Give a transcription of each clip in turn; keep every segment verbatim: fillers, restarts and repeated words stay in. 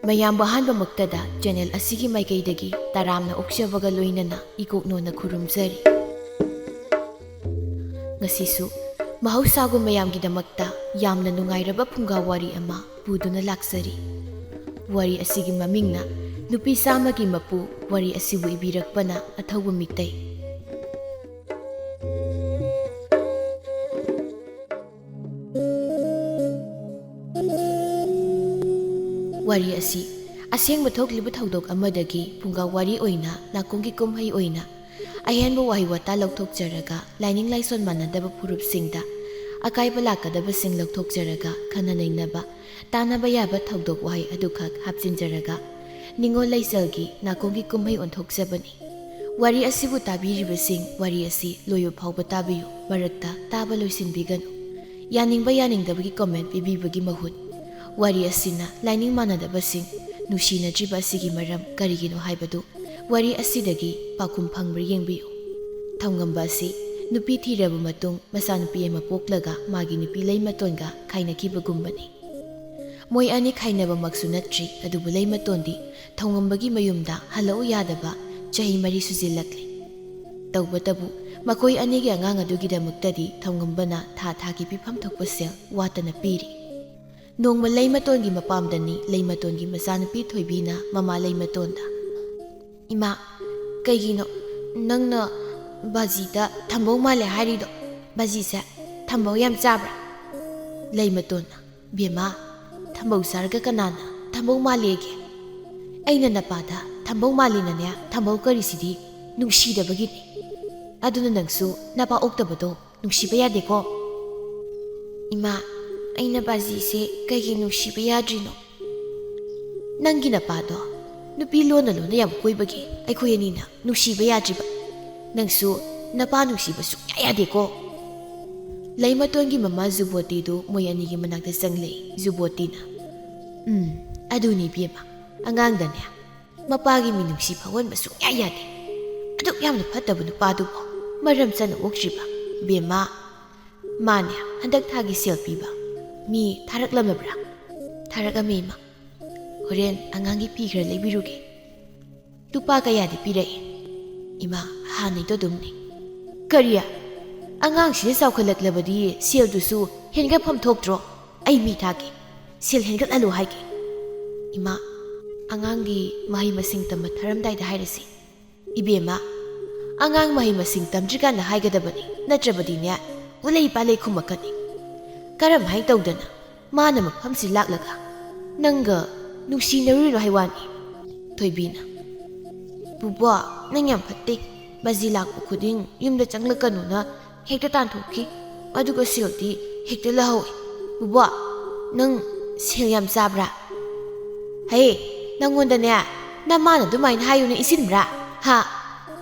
ꯃꯌꯥꯝꯕꯨ ꯑꯍꯥꯟꯕꯃꯛꯇꯗ ꯆꯦꯅꯦꯜ ꯑꯁꯤꯒꯤ ꯃꯥꯏꯀꯩꯗꯒꯤ ꯇꯔꯥꯝꯅ ꯑꯣꯛꯆꯕꯒ ꯂꯣꯏꯅꯅ ꯏꯀꯣꯛꯅꯣꯅ ꯈꯨꯔꯨꯝꯖꯔꯤ꯫ ꯉꯁꯤꯁꯨ ꯃꯍꯧꯁꯥꯒꯨꯝ ꯃꯌꯥꯝꯒꯤꯗꯃꯛꯇ ꯌꯥꯝꯅ ꯅꯨꯡꯉꯥꯏꯔꯕ ꯐꯨꯡꯒꯥ ꯋꯥꯔꯤ ꯑꯃ ꯄꯨꯗꯨꯅ ꯂꯥꯛꯆꯔꯤ꯫ ꯋꯥꯔꯤ ꯑꯁꯤꯒꯤ ꯃꯃꯤꯡꯅ ꯅꯨꯄꯤ ꯆꯥꯝꯃꯒꯤ ꯃꯄꯨ꯫ ꯋꯥꯔꯤ ꯑꯁꯤꯕꯨ ꯏꯕꯤꯔꯛꯄꯅ ꯑꯊꯧꯕ ꯃꯤꯇꯩ꯫ ꯋꯥꯔꯤ ꯑꯁꯤ ꯑꯁꯦꯡꯕ ꯊꯣꯛꯂꯤꯕ ꯊꯧꯗꯣꯛ ꯑꯃꯗꯒꯤ ꯐꯨꯡꯒꯥ ꯋꯥꯔꯤ ꯑꯣꯏꯅ ꯅꯥꯀꯣꯡꯒꯤ ꯀꯨꯝꯍꯩ ꯑꯣꯏꯅ ꯑꯍꯦꯟꯕ ꯋꯥꯍꯩ ꯋꯥꯇꯥ ꯂꯧꯊꯣꯛꯆꯔꯒ ꯂꯥꯏꯅꯤꯡ ꯂꯥꯏꯁꯣꯟ ꯃꯥꯟꯅꯗꯕ ꯐꯨꯔꯨꯞꯁꯤꯡꯗ ꯑꯀꯥꯏꯕ ꯂꯥꯛꯀꯗꯕꯁꯤꯡ ꯂꯧꯊꯣꯛꯆꯔꯒ ꯈꯟꯅ ꯅꯩꯅꯕ, ꯇꯥꯟꯅꯕ ꯌꯥꯕ ꯊꯧꯗꯣꯛ ꯋꯥꯍꯩ ꯑꯗꯨꯈꯛ ꯍꯥꯞꯆꯤꯟꯖꯔꯒ ꯅꯤꯉꯣꯜ ꯂꯩꯆꯜꯒꯤ ꯅꯥꯀꯣꯡꯒꯤ ꯀꯨꯝꯍꯩ ꯑꯣꯟꯊꯣꯛꯆꯕꯅꯤ꯫ ꯋꯥꯔꯤ ꯑꯁꯤꯕꯨ ꯇꯥꯕꯤꯔꯤꯕꯁꯤꯡ, ꯋꯥꯔꯤ ꯑꯁꯤ ꯂꯣꯏꯕ ꯐꯥꯎꯕ ꯇꯥꯕꯤꯌꯨ, ꯃꯔꯛꯇ ꯇꯥꯕ ꯂꯣꯏꯁꯤꯟꯕꯤꯒꯅꯨ꯫ ꯌꯥꯅꯤꯡꯕ ꯌꯥꯅꯤꯡꯗꯕꯒꯤ ꯀꯣꯃꯦꯟ ꯄꯤꯕꯤꯕꯒꯤ ꯃꯍꯨꯠ, ꯋꯥꯔꯤ ꯑꯁꯤꯅ ꯂꯥꯏꯅꯤꯡ ꯃꯥꯟꯅꯗꯕꯁꯤꯡ ꯅꯨꯡꯁꯤꯅꯗ꯭ꯔꯤꯕ ꯑꯁꯤꯒꯤ ꯃꯔꯝ ꯀꯔꯤꯒꯤꯅꯣ ꯍꯥꯏꯕꯗꯨ ꯋꯥꯔꯤ ꯑꯁꯤꯗꯒꯤ ꯄꯥꯎꯈꯨꯝ ꯐꯪꯕ꯭ꯔꯥ ꯌꯦꯡꯕꯤꯌꯨ꯫ ꯊꯧꯉꯝꯕ ꯑꯁꯤ ꯅꯨꯄꯤ ꯊꯤꯔꯕ ꯃꯇꯨꯡ ꯃꯆꯥꯅꯨꯄꯤ ꯑꯃ ꯄꯣꯛꯂꯒ ꯃꯥꯒꯤ ꯅꯨꯄꯤ ꯂꯩꯃꯇꯣꯟꯒ ꯈꯥꯏꯅꯈꯤꯕꯒꯨꯝꯕꯅꯤ꯫ ꯃꯣꯏ ꯑꯅꯤ ꯈꯥꯏꯅꯕꯃꯛꯁꯨ ꯅꯠꯇ꯭ꯔꯤ, ꯑꯗꯨꯕꯨ ꯂꯩꯃꯇꯣꯟꯗꯤ ꯊꯧꯉꯝꯕꯒꯤ ꯃꯌꯨꯝꯗ ꯍꯜꯂꯛꯎ ꯌꯥꯗꯕ ꯆꯍꯤ ꯃꯔꯤ ꯁꯨꯖꯤꯜꯂꯛꯂꯤ꯫ ꯇꯧꯕꯇꯕꯨ ꯃꯈꯣꯏ ꯑꯅꯤꯒꯤ ꯑꯉꯥꯡ ꯑꯗꯨꯒꯤꯗꯃꯛꯇꯗꯤ ꯊꯧꯉꯝꯕꯅ ꯊꯥ ꯊꯥꯒꯤ ꯄꯤꯐꯝ ꯊꯣꯛꯄ ꯁꯦꯜ ꯋꯥꯠꯇꯅ ꯄꯤꯔꯤ꯫ ꯅꯣꯡꯃ ꯂꯩꯃꯇꯣꯟꯒꯤ ꯃꯄꯥꯝꯗꯅꯤ ꯂꯩꯃꯇꯣꯟꯒꯤ ꯃꯆꯥꯅꯨꯄꯤ ꯊꯣꯏꯕꯤꯅ ꯃꯃꯥ ꯂꯩꯃꯇꯣꯟꯗ, "ꯏꯃꯥ, ꯀꯩꯒꯤꯅꯣ ꯅꯪꯅ ꯕꯥꯖꯤꯗ ꯊꯝꯕꯧ ꯃꯥꯜꯂꯦ ꯍꯥꯏꯔꯤꯗꯣ? ꯕꯥꯖꯤꯁꯦ ꯊꯝꯕꯧ ꯌꯥꯝ ꯆꯥꯕ꯭ꯔꯥ?" ꯂꯩꯃꯇꯣꯟꯅ, "ꯕꯦꯝꯃ, ꯊꯝꯕꯧ ꯆꯥꯔꯒ ꯀꯅꯥꯅ ꯊꯝꯕꯧ ꯃꯥꯜꯂꯦꯒꯦ? ꯑꯩꯅ ꯅꯄꯥꯗ ꯊꯝꯕꯧ ꯃꯥꯜꯂꯤꯅꯅꯦ ꯊꯝꯕꯧ ꯀꯔꯤꯁꯤꯗꯤ ꯅꯨꯡꯁꯤꯗꯕꯒꯤꯅꯤ꯫ ꯑꯗꯨꯅ ꯅꯪꯁꯨ ꯅꯄꯥ ꯑꯣꯛꯇꯕꯗꯣ ꯅꯨꯡꯁꯤꯕ ꯌꯥꯗꯦꯀꯣ?" "ꯏꯃꯥ, ꯑꯩꯅ ꯕꯥꯖꯤꯁꯦ ꯀꯩꯒꯤ ꯅꯨꯡꯁꯤꯕ ꯌꯥꯗ꯭ꯔꯤꯅꯣ? ꯅꯪꯒꯤ ꯅꯄꯥꯗꯣ ꯅꯨꯄꯤ ꯂꯣꯟꯅ ꯂꯣꯟꯅ ꯌꯥꯝ ꯀꯣꯏꯕꯒꯤ ꯑꯩꯈꯣꯏ ꯑꯅꯤꯅ ꯅꯨꯡꯁꯤꯕ ꯌꯥꯗ꯭ꯔꯤꯕ꯫ ꯅꯪꯁꯨ ꯅꯄꯥ ꯅꯨꯡꯁꯤꯕ ꯁꯨꯡꯌꯥ ꯌꯥꯗꯦꯀꯣ?" ꯂꯩꯃꯇꯣꯟꯒꯤ ꯃꯃꯥ ꯖꯨꯕꯣꯇꯤꯗꯨ ꯃꯣꯏ ꯑꯅꯤꯒꯤ ꯃꯅꯥꯛꯇ ꯆꯪꯂꯛꯏ꯫ ꯖꯨꯕꯣꯇꯤꯅ, "ꯎꯝ, ꯑꯗꯨꯅꯤ ꯏꯕꯦꯝꯃ, ꯑꯉꯥꯡꯗꯅꯦ ꯃꯄꯥꯒꯤ ꯃꯤꯅꯨꯡꯁꯤ ꯐꯥꯎꯍꯟꯕ ꯁꯨꯡꯌꯥ ꯌꯥꯗꯦ꯫ ꯑꯗꯨꯛ ꯌꯥꯝꯅ ꯐꯠꯇꯕ ꯅꯨꯄꯥꯗꯨꯕꯨ ꯃꯔꯝ ꯆꯥꯅ ꯑꯣꯛꯇ꯭ꯔꯤꯕ꯫ ꯕꯦꯝꯃ, ꯃꯥꯅꯦ ꯍꯟꯗꯛ ꯊꯥꯒꯤ ꯁꯦꯜ ꯄꯤꯕ ꯃꯤ ꯊꯥꯔꯛꯂꯝꯃꯕ꯭ꯔꯥ?" "ꯊꯥꯔꯛꯑꯝꯃꯦ ꯏꯃꯥ꯫ ꯍꯣꯔꯦꯟ ꯑꯉꯥꯡꯒꯤ ꯐꯤ ꯈꯔ ꯂꯩꯕꯤꯔꯨꯒꯦ꯫ ꯂꯨꯄꯥ ꯀꯌꯥꯗꯤ ꯄꯤꯔꯛꯏ? ꯏꯃꯥ, ꯍꯥꯟꯅꯩꯗꯣ ꯑꯗꯨꯝꯅꯤ꯫ ꯀꯔꯤ? ꯑꯉꯥꯡꯁꯤꯅ ꯆꯥꯎꯈꯠꯂꯛꯂꯕꯗꯤ ꯁꯦꯜꯗꯨꯁꯨ ꯍꯦꯟꯒꯠꯐꯝ ꯊꯣꯛꯇ꯭ꯔꯣ? ꯑꯩ ꯃꯤ ꯊꯥꯒꯦ, ꯁꯦꯜ ꯍꯦꯟꯒꯠꯍꯜꯂꯨ ꯍꯥꯏꯒꯦ꯫ ꯏꯃꯥ, ꯑꯉꯥꯡꯒꯤ ꯃꯍꯩ ꯃꯁꯤꯡ ꯇꯝꯕ ꯊꯥꯔꯝꯗꯥꯏꯗ ꯍꯥꯏꯔꯁꯤ꯫ ꯏꯕꯦꯝꯃ, ꯑꯉꯥꯡ ꯃꯍꯩ ꯃꯁꯤꯡ ꯇꯝꯗ꯭ꯔꯤꯀꯥꯟꯗ ꯍꯥꯏꯒꯗꯕꯅꯤ, ꯅꯠꯇ꯭ꯔꯕꯗꯤꯅꯦ, ꯎꯂꯩ ꯄꯥꯂꯩ ꯈꯨꯝꯃꯛꯀꯅꯤ꯫ ꯀꯔꯝꯍꯥꯏꯅ ꯇꯧꯗꯅ ꯃꯥꯅ ꯃꯐꯝꯁꯤ ꯂꯥꯛꯂꯒ ꯅꯪꯒ ꯅꯨꯡꯁꯤꯅꯔꯨꯔꯤꯅꯣ ꯍꯥꯏ ꯋꯥꯅꯤ? ꯊꯣꯏꯕꯤꯅ, "ꯕꯨꯕꯣꯛ, ꯅꯪ ꯌꯥꯝ ꯐꯠꯇꯦ꯫ ꯕꯥꯖꯤ ꯂꯥꯛꯄ ꯈꯨꯗꯤꯡ ꯌꯨꯝꯗ ꯆꯪꯂꯛꯀꯅꯨꯅ ꯍꯦꯛꯇ ꯇꯥꯟꯊꯣꯛꯈꯤ꯫ ꯑꯗꯨꯒ ꯁꯦꯜꯗꯤ ꯍꯦꯛꯇ ꯂꯧꯍꯧꯏ꯫ ꯕꯨꯕꯣꯛ, ꯅꯪ ꯁꯦꯜ ꯌꯥꯝ ꯆꯥꯕ꯭ꯔꯥ? ꯍꯦ, ꯅꯪꯉꯣꯟꯗꯅꯦ, ꯅꯃꯥꯅ ꯑꯗꯨꯃꯥꯏꯅ ꯍꯥꯏꯌꯨꯅ ꯏꯟꯁꯤꯟꯕ꯭ꯔꯥ? ꯍꯥ?"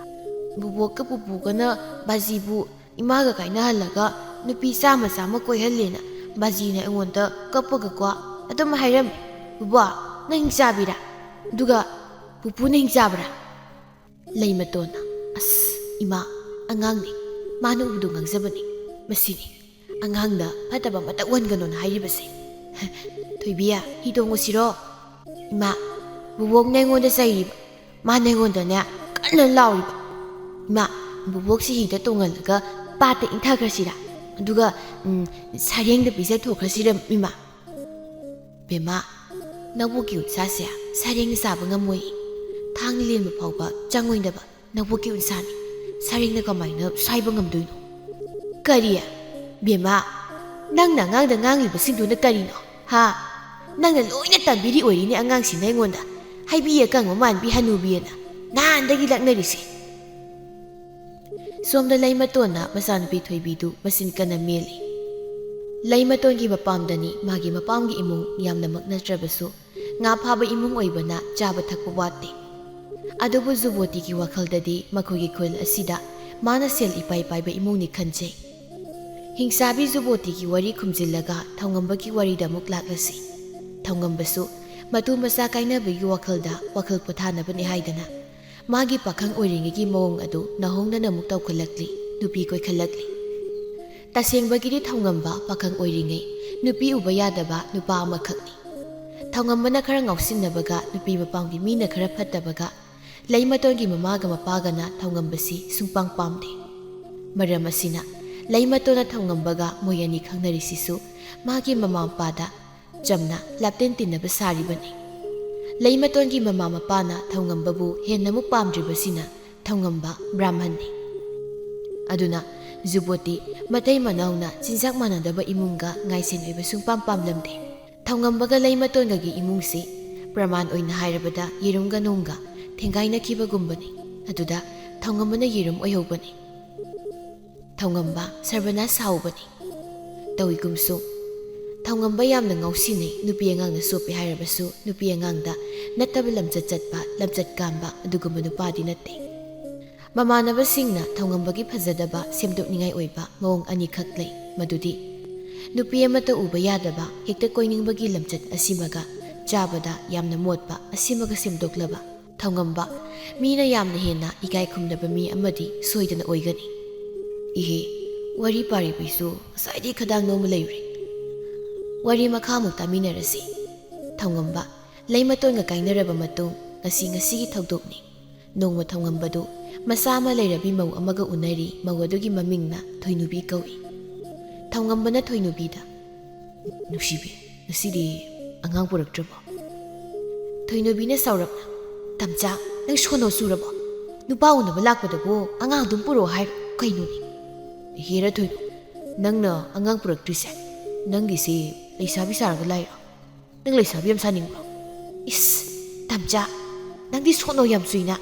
ꯕꯨꯕꯣꯛꯀ ꯄꯨꯄꯨꯒꯅ ꯕꯥꯖꯤꯕꯨ ꯏꯃꯥꯒ ꯀꯥꯏꯅꯍꯜꯂꯒ ꯅꯨꯄꯤ ꯆꯥꯝꯃ ꯆꯥꯝꯃ ꯀꯣꯏꯍꯜꯂꯦꯅ ꯕꯥꯖꯤꯅ ꯑꯩꯉꯣꯟꯗ ꯀꯞꯄꯒꯀꯣ ꯑꯗꯨꯝ ꯍꯥꯏꯔꯝꯃꯤ꯫ "ꯕꯨꯕꯣꯛ, ꯅꯪ ꯍꯤꯡꯆꯥꯕꯤꯔꯥ? ꯑꯗꯨꯒ ꯄꯨꯄꯨꯅ ꯍꯤꯡꯆꯥꯕ꯭ꯔꯥ?" ꯂꯩꯃꯇꯣꯟꯅ, "ꯑꯁ, ꯏꯃꯥ, ꯑꯉꯥꯡꯅꯤ꯫ ꯃꯥꯅ ꯎꯕꯗꯣ ꯉꯥꯡꯖꯕꯅꯤ꯫ ꯃꯁꯤꯅꯤ ꯑꯉꯥꯡꯗ ꯐꯠꯇꯕ ꯑꯃꯠꯇ ꯎꯍꯟꯒꯅꯣꯅ ꯍꯥꯏꯔꯤꯕꯁꯦ꯫ ꯊꯣꯏꯕꯤ, ꯍꯤ ꯇꯣꯡꯉꯨꯁꯤꯔꯣ?" "ꯏꯃꯥ, ꯕꯨꯕꯣꯛꯅ ꯑꯩꯉꯣꯟꯗ ꯆꯩꯔꯤꯕ꯫ ꯃꯥꯅ ꯑꯩꯉꯣꯟꯗꯅꯦ ꯀꯟꯅ ꯂꯥꯎꯔꯤꯕ꯫ ꯏꯃꯥ, ꯕꯨꯕꯣꯛꯁꯤ ꯍꯤꯗ ꯇꯣꯡꯍꯜꯂꯒ ꯄꯥꯠꯇ ꯏꯟꯊꯈ꯭ꯔꯁꯤꯔꯥ? ꯑꯗꯨꯒ, ꯎꯝ, ꯁꯔꯦꯡꯗ ꯄꯤꯖꯊꯣꯛꯈ꯭ꯔꯁꯤꯔ, ꯏꯃꯥ?" "ꯕꯦꯝꯃ, ꯅꯕꯣꯛꯀꯤ ꯎꯟꯁꯥꯁꯦ ꯁꯔꯦꯡꯅ ꯆꯥꯕ ꯉꯝꯃꯣꯏ꯫ ꯊꯥꯡꯅ ꯂꯦꯟꯕ ꯐꯥꯎꯕ ꯆꯪꯉꯣꯏꯗꯕ ꯅꯕꯣꯛꯀꯤ ꯎꯟꯁꯥꯅꯤ꯫ ꯁꯔꯦꯡꯅ ꯀꯃꯥꯏꯅ ꯁꯥꯏꯕ ꯉꯝꯗꯣꯏꯅꯣ?" "ꯀꯔꯤ? ꯕꯦꯝꯃ, ꯅꯪꯅ ꯑꯉꯥꯡꯗ ꯉꯥꯡꯂꯤꯕꯁꯤꯡꯗꯨꯅ ꯀꯔꯤꯅꯣ? ꯍꯥ? ꯅꯪꯅ ꯂꯣꯏꯅ ꯇꯝꯕꯤꯔꯤ ꯑꯣꯏꯔꯤꯅꯦ ꯑꯉꯥꯡꯁꯤꯅ ꯑꯩꯉꯣꯟꯗ꯫ ꯍꯥꯏꯕꯤ ꯑꯀꯪꯕ ꯃꯥꯟꯕꯤ ꯍꯅꯨꯕꯤꯑꯅ ꯅꯍꯥꯟꯗꯒꯤ ꯂꯛꯅꯔꯤꯁꯦ꯫" ꯁꯣꯝꯗ ꯂꯩꯃꯇꯣꯟꯅ ꯃꯆꯥꯅꯨꯄꯤ ꯊꯣꯏꯕꯤꯗꯨ ꯃꯆꯤꯟ ꯀꯟꯅ ꯃꯦꯜꯂꯤ꯫ ꯂꯩꯃꯇꯣꯟꯒꯤ ꯃꯄꯥꯝꯗꯅꯤ ꯃꯥꯒꯤ ꯃꯄꯥꯝꯒꯤ ꯏꯃꯨꯡ ꯌꯥꯝꯅꯃꯛ ꯅꯠꯇ꯭ꯔꯕꯁꯨ ꯉꯥ ꯐꯥꯕ ꯏꯃꯨꯡ ꯑꯣꯏꯕꯅ ꯆꯥꯕ ꯊꯛꯄ ꯋꯥꯠꯇꯦ꯫ ꯑꯗꯨꯕꯨ ꯖꯨꯕꯣꯇꯤꯒꯤ ꯋꯥꯈꯜꯗꯗꯤ ꯃꯈꯣꯏꯒꯤ ꯈꯨꯜ ꯑꯁꯤꯗ ꯃꯥꯅ ꯁꯦꯜ ꯏꯄꯥꯏ ꯄꯥꯏꯕ ꯏꯃꯨꯡꯅꯤ ꯈꯟꯖꯩ꯫ ꯍꯤꯡꯆꯥꯕꯤ ꯖꯨꯕꯣꯇꯤꯒꯤ ꯋꯥꯔꯤ ꯈꯨꯝꯖꯤꯜꯂꯒ ꯊꯧꯉꯝꯕꯒꯤ ꯋꯥꯔꯤꯗ ꯑꯃꯨꯛ ꯂꯥꯛꯂꯁꯤ꯫ ꯊꯧꯉꯝꯕꯁꯨ ꯃꯇꯨ ꯃꯆꯥ ꯀꯥꯏꯅꯕꯒꯤ ꯋꯥꯈꯜꯗ ꯋꯥꯈꯜ ꯄꯣꯊꯥꯅꯕꯅꯤ ꯍꯥꯏꯗꯅ ꯃꯥꯒꯤ ꯄꯥꯈꯪ ꯑꯣꯏꯔꯤꯉꯩꯒꯤ ꯃꯑꯣꯡ ꯑꯗꯨ ꯅꯧꯍꯧꯅꯅ ꯑꯃꯨꯛ ꯇꯧꯈꯠꯂꯛꯂꯤ, ꯅꯨꯄꯤ ꯀꯣꯏꯈꯠꯂꯛꯂꯤ꯫ ꯇꯁꯦꯡꯕꯒꯤꯗꯤ ꯊꯧꯉꯝꯕ ꯄꯥꯈꯪ ꯑꯣꯏꯔꯤꯉꯩ ꯅꯨꯄꯤ ꯎꯕ ꯌꯥꯗꯕ ꯅꯨꯄꯥ ꯑꯃꯈꯛꯅꯤ꯫ ꯊꯧꯉꯝꯕꯅ ꯈꯔ ꯉꯥꯎꯁꯤꯟꯅꯕꯒ ꯅꯨꯄꯤ ꯃꯄꯥꯝꯒꯤ ꯃꯤꯅ ꯈꯔ ꯐꯠꯇꯕꯒ ꯂꯩꯃꯇꯣꯟꯒꯤ ꯃꯃꯥꯒ ꯃꯄꯥꯒꯅ ꯊꯧꯉꯝꯕꯁꯤ ꯁꯨꯡꯄꯥꯝ ꯄꯥꯝꯗꯦ꯫ ꯃꯔꯝ ꯑꯁꯤꯅ ꯂꯩꯃꯇꯣꯟꯅ ꯊꯧꯉꯝꯕꯒ ꯃꯣꯏ ꯑꯅꯤ ꯈꯪꯅꯔꯤꯁꯤꯁꯨ ꯃꯥꯒꯤ ꯃꯃꯥ ꯃꯄꯥꯗ ꯆꯝꯅ ꯂꯥꯞꯇꯦꯟ ꯇꯤꯟꯅꯕ ꯁꯥꯔꯤꯕꯅꯤ꯫ ꯂꯩꯃꯇꯣꯟꯒꯤ ꯃꯃꯥ ꯃꯄꯥꯅ ꯊꯧꯉꯝꯕꯕꯨ ꯍꯦꯟꯅ ꯑꯃꯨꯛ ꯄꯥꯝꯗ꯭ꯔꯤꯕꯁꯤꯅ ꯊꯧꯉꯝꯕ ꯕ꯭ꯔꯥꯍꯃꯟꯅꯤ꯫ ꯑꯗꯨꯅ ꯖꯨꯕꯣꯠꯇꯤ ꯃꯇꯩ ꯃꯅꯥꯎꯅ ꯆꯤꯟꯖꯥꯛ ꯃꯥꯟꯅꯗꯕ ꯏꯃꯨꯡꯒ ꯉꯥꯏꯁꯦꯟ ꯑꯣꯏꯕ ꯁꯨꯡꯄꯥꯝ ꯄꯥꯝꯂꯝꯗꯦ꯫ ꯊꯧꯉꯝꯕꯒ ꯂꯩꯃꯇꯣꯟꯒꯒꯤ ꯏꯃꯨꯡꯁꯤ ꯄ꯭ꯔꯃꯥꯟ ꯑꯣꯏꯅ ꯍꯥꯏꯔꯕꯗ ꯌꯦꯔꯨꯝꯒ ꯅꯣꯡꯒ ꯊꯦꯡꯒꯥꯏꯅꯈꯤꯕꯒꯨꯝꯕꯅꯤ꯫ ꯑꯗꯨꯗ ꯊꯧꯉꯝꯕꯅ ꯌꯦꯔꯨꯝ ꯑꯣꯏꯍꯧꯕꯅꯤ꯫ ꯊꯧꯉꯝꯕ ꯁꯔꯕꯅꯥꯁ ꯁꯥꯎꯕꯅꯤ꯫ ꯇꯧꯏꯒꯨꯝꯁꯨ ꯊꯧꯉꯝꯕ ꯌꯥꯝꯅ ꯉꯥꯎꯁꯤꯟꯅꯩ꯫ ꯅꯨꯄꯤ ꯑꯉꯥꯡꯅ ꯆꯣꯞꯄꯦ ꯍꯥꯏꯔꯕꯁꯨ ꯅꯨꯄꯤ ꯑꯉꯥꯡꯗ ꯅꯠꯇꯕ ꯂꯝꯆꯠ ꯆꯠꯄ, ꯂꯝꯆꯠ ꯀꯥꯟꯕ ꯑꯗꯨꯒꯨꯝꯕ ꯅꯨꯄꯥꯗꯤ ꯅꯠꯇꯦ꯫ ꯃꯃꯥꯟꯅꯕꯁꯤꯡꯅ ꯊꯧꯉꯝꯕꯒꯤ ꯐꯖꯗꯕ ꯁꯦꯝꯗꯣꯛꯅꯤꯡꯉꯥꯏ ꯑꯣꯏꯕ ꯃꯑꯣꯡ ꯑꯅꯤꯈꯛ ꯂꯩ꯫ ꯃꯗꯨꯗꯤ ꯅꯨꯄꯤ ꯑꯃꯠꯇ ꯎꯕ ꯌꯥꯗꯕ, ꯍꯦꯛꯇ ꯀꯣꯏꯅꯤꯡꯕꯒꯤ ꯂꯝꯆꯠ ꯑꯁꯤꯃꯒ ꯆꯥꯕꯗ ꯌꯥꯝꯅ ꯃꯣꯠꯄ ꯑꯁꯤꯃꯒ ꯁꯦꯝꯗꯣꯛꯂꯕ ꯊꯧꯉꯝꯕ ꯃꯤꯅ ꯌꯥꯝꯅ ꯍꯦꯟꯅ ꯏꯀꯥꯏ ꯈꯨꯝꯅꯕ ꯃꯤ ꯑꯃꯗꯤ ꯁꯣꯏꯗꯅ ꯑꯣꯏꯒꯅꯤ꯫ ꯏꯍꯦ, ꯋꯥꯔꯤ ꯄꯥꯔꯤꯕꯤꯁꯨ ꯉꯁꯥꯏꯗꯤ ꯈꯗꯥꯡ ꯅꯣꯝꯃ ꯂꯩꯔꯦ꯫ ꯋꯥꯔꯤ ꯃꯈꯥꯃꯨꯛ ꯇꯥꯃꯤꯟꯅꯔꯁꯤ꯫ ꯊꯧꯉꯝꯕ ꯂꯩꯃꯇꯣꯟꯒ ꯀꯥꯏꯅꯔꯕ ꯃꯇꯨꯡ ꯉꯁꯤ ꯉꯁꯤꯒꯤ ꯊꯧꯗꯣꯛꯅꯤ꯫ ꯅꯣꯡꯃ ꯊꯧꯉꯝꯕꯗꯨ ꯃꯆꯥ ꯑꯃ ꯂꯩꯔꯕꯤ ꯃꯧ ꯑꯃꯒ ꯎꯅꯔꯤ꯫ ꯃꯧ ꯑꯗꯨꯒꯤ ꯃꯃꯤꯡꯅ ꯊꯣꯏꯅꯨꯕꯤ ꯀꯧꯏ꯫ ꯊꯧꯉꯝꯕꯅ ꯊꯣꯏꯅꯨꯕꯤꯗ, "ꯅꯨꯡꯁꯤꯕꯤ, ꯉꯁꯤꯗꯤ ꯑꯉꯥꯡ ꯄꯨꯔꯛꯇ꯭ꯔꯕꯣ?" ꯊꯣꯏꯅꯨꯕꯤꯅ ꯁꯥꯎꯔꯞꯅ, "ꯇꯝꯆꯥ, ꯅꯪ ꯁꯣꯅꯣ ꯆꯨꯔꯕꯣ? ꯅꯨꯄꯥ ꯎꯅꯕ ꯂꯥꯛꯄꯗꯕꯨ ꯑꯉꯥꯡ ꯑꯗꯨꯝ ꯄꯨꯔꯛꯑꯣ ꯍꯥꯏꯔꯣ? ꯀꯩꯅꯣꯅꯦ? ꯍꯦꯔꯥ ꯊꯣꯏꯅꯨ, ꯅꯪꯅ ꯑꯉꯥꯡ ꯄꯨꯔꯛꯇ꯭ꯔꯤꯁꯦ ꯅꯪꯒꯤꯁꯤ ꯂꯩꯁꯥꯕꯤ ꯁꯥꯔꯒ ꯂꯥꯛꯏꯔꯣ? ꯅꯪ ꯂꯩꯁꯥꯕꯤ ꯌꯥꯝ ꯁꯥꯅꯤꯡꯕ꯭ꯔꯣ? ꯏꯁ, ꯇꯝꯆꯥ, ꯅꯪꯗꯤ ꯁꯣꯅꯣ ꯌꯥꯝ ꯆꯨꯏꯅ꯫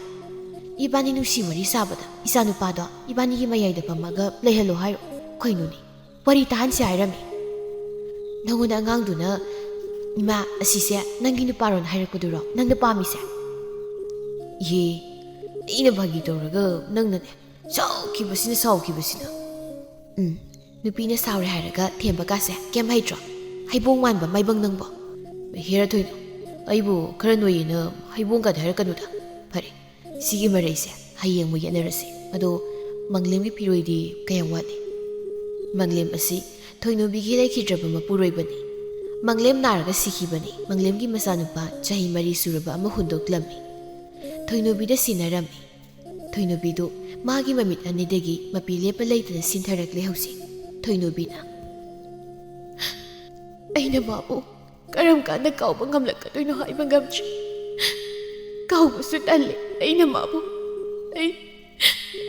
ꯏꯕꯥꯅꯤ ꯅꯨꯡꯁꯤ ꯋꯥꯔꯤ ꯁꯥꯕꯗ ꯏꯆꯥ ꯅꯨꯄꯥꯗꯣ ꯏꯕꯥꯅꯤꯒꯤ ꯃꯌꯥꯏꯗ ꯐꯝꯃꯒ ꯂꯩꯍꯜꯂꯣ ꯍꯥꯏꯔꯣ? ꯀꯩꯅꯣꯅꯦ? ꯋꯥꯔꯤ ꯇꯥꯍꯟꯁꯦ ꯍꯥꯏꯔꯝꯃꯤ꯫ ꯅꯉꯣꯟꯗ ꯑꯉꯥꯡꯗꯨꯅ, 'ꯏꯃꯥ, ꯑꯁꯤꯁꯦ ꯅꯪꯒꯤ ꯅꯨꯄꯥꯔꯣꯅ' ꯍꯥꯏꯔꯛꯄꯗꯨꯔꯣ ꯅꯪꯅ ꯄꯥꯝꯃꯤꯁꯦ?" ꯏꯍꯦ, ꯑꯩꯅ ꯐꯥꯒꯤ ꯇꯧꯔꯒ ꯅꯪꯅꯅꯦ ꯁꯥꯎꯈꯤꯕꯁꯤꯅ, ꯁꯥꯎꯈꯤꯕꯁꯤꯅ꯫ ꯎꯝ, ꯅꯨꯄꯤꯅ ꯁꯥꯎꯔꯦ ꯍꯥꯏꯔꯒ ꯊꯦꯝꯕ ꯀꯥꯁꯦ ꯀꯩꯝ ꯍꯩꯇ꯭ꯔꯣ? ꯍꯩꯕꯣꯡ ꯃꯥꯟꯕ ꯃꯥꯏꯕꯪ ꯅꯪꯕꯣ꯫ ꯍꯦꯔꯥ ꯊꯣꯏꯅꯨ, ꯑꯩꯕꯨ ꯈꯔ ꯅꯣꯏꯌꯦꯅ ꯍꯩꯕꯣꯡ ꯀꯥꯗ ꯍꯥꯏꯔꯛꯀꯅꯨꯗ꯫ ꯐꯔꯦ, ꯁꯤꯒꯤ ꯃꯔꯩꯁꯦ ꯍꯌꯦꯡ ꯑꯃꯨꯛ ꯌꯦꯠꯅꯔꯁꯤ꯫ ꯑꯗꯣ ꯃꯪꯂꯦꯝꯒꯤ ꯐꯤꯔꯣꯏꯗꯤ ꯀꯌꯥꯝ ꯋꯥꯠꯂꯤ? ꯃꯪꯂꯦꯝ ꯑꯁꯤ ꯊꯣꯏꯅꯨꯕꯤꯒꯤ ꯂꯩꯈꯤꯗ꯭ꯔꯕ ꯃꯄꯨꯔꯣꯏꯕꯅꯤ꯫ ꯃꯪꯂꯦꯝ ꯅꯥꯔꯒ ꯁꯤꯈꯤꯕꯅꯤ꯫ ꯃꯪꯂꯦꯝꯒꯤ ꯃꯆꯥꯅꯨꯄꯥ ꯆꯍꯤ ꯃꯔꯤ ꯁꯨꯔꯕ ꯑꯃ ꯍꯨꯟꯗꯣꯛꯂꯝꯃꯤ꯫ ꯊꯣꯏꯅꯨꯕꯤꯗ ꯁꯤꯟꯅꯔꯝꯃꯤ꯫ ꯊꯣꯏꯅꯨꯕꯤꯗꯨ ꯃꯥꯒꯤ ꯃꯃꯤꯠ ꯑꯅꯤꯗꯒꯤ ꯃꯄꯤ ꯂꯦꯞꯄ ꯂꯩꯇꯅ ꯁꯤꯟꯊꯔꯛꯂꯦ ꯍꯧꯖꯤꯛ꯫ ꯊꯣꯏꯅꯨꯕꯤꯅ, "ꯑꯩꯅ ꯃꯥꯕꯨ ꯀꯔꯝ ꯀꯥꯟꯗ ꯀꯥꯎꯕ ꯉꯝꯂꯛꯀꯗꯣꯏꯅꯣ ꯍꯥꯏꯕ ꯉꯝꯗ꯭ꯔꯤ꯫ ꯀꯥꯎꯕꯁꯨ ꯇꯜꯂꯤ꯫ ꯑꯩꯅ ꯃꯥꯕꯨ, ꯑꯩ,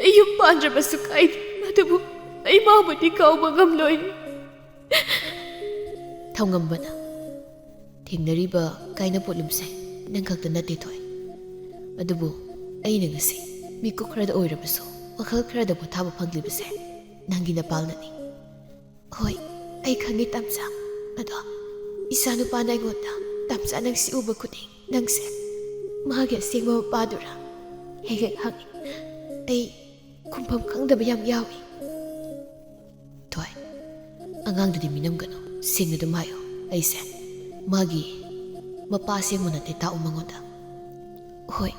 ꯑꯩ ꯌꯨꯝ ꯄꯥꯟꯗ꯭ꯔꯕꯁꯨ ꯀꯥꯏꯗꯦ, ꯑꯗꯨꯕꯨ ꯑꯩ ꯃꯥꯕꯨꯗꯤ ꯀꯥꯎꯕ ꯉꯝꯂꯣꯏ꯫" ꯊꯧꯉꯝꯕꯅ, "ꯊꯦꯡꯅꯔꯤꯕ ꯀꯥꯏꯅ ꯄꯣꯠꯂꯨꯝꯁꯦ ꯅꯪ ꯈꯛꯇ ꯅꯠꯇꯦ, ꯊꯣꯏ꯫ ꯑꯗꯨꯕꯨ ꯑꯩꯅ ꯉꯁꯤ ꯃꯤꯀꯨꯞ ꯈꯔꯗ ꯑꯣꯏꯔꯕꯁꯨ ꯋꯥꯈꯜ ꯈꯔꯗ ꯄꯣꯊꯥꯕ ꯐꯪꯂꯤꯕꯁꯦ ꯅꯪꯒꯤ ꯅꯄꯥꯜꯅꯅꯤ꯫" "ꯍꯣꯏ, ꯑꯩ ꯈꯪꯉꯤ, ꯇꯝꯆꯥ꯫ ꯑꯗꯣ ꯏꯆꯥꯅꯨꯄꯥꯅ ꯑꯩꯉꯣꯟꯗ, 'ꯇꯝꯆꯥ, ꯅꯪ ꯁꯤ ꯎꯕ ꯈꯨꯗꯤꯡ ꯅꯪꯁꯦ ꯃꯥꯒꯤ ꯑꯁꯦꯡꯕ ꯃꯄꯥꯗꯨꯔꯥ?' ꯍꯦꯛ ꯍꯦꯛ ꯍꯪꯉꯤ꯫ ꯑꯩ ꯈꯨꯝꯐꯝ ꯈꯪꯗꯕ ꯌꯥꯝ ꯌꯥꯎꯏ꯫" "ꯊꯣꯏ, ꯑꯉꯥꯡꯗꯨꯗꯤ ꯃꯤꯅꯝꯒꯅꯨ, ꯁꯦꯡꯅ ꯑꯗꯨꯝ ꯍꯥꯏꯌꯨ꯫ ꯑꯩꯁꯦ ꯃꯥꯒꯤ ꯃꯄꯥ ꯑꯁꯦꯡꯕ ꯅꯠꯇꯦ, ꯇꯥꯛꯎ ꯃꯉꯣꯟꯗ꯫" "ꯍꯣꯏ,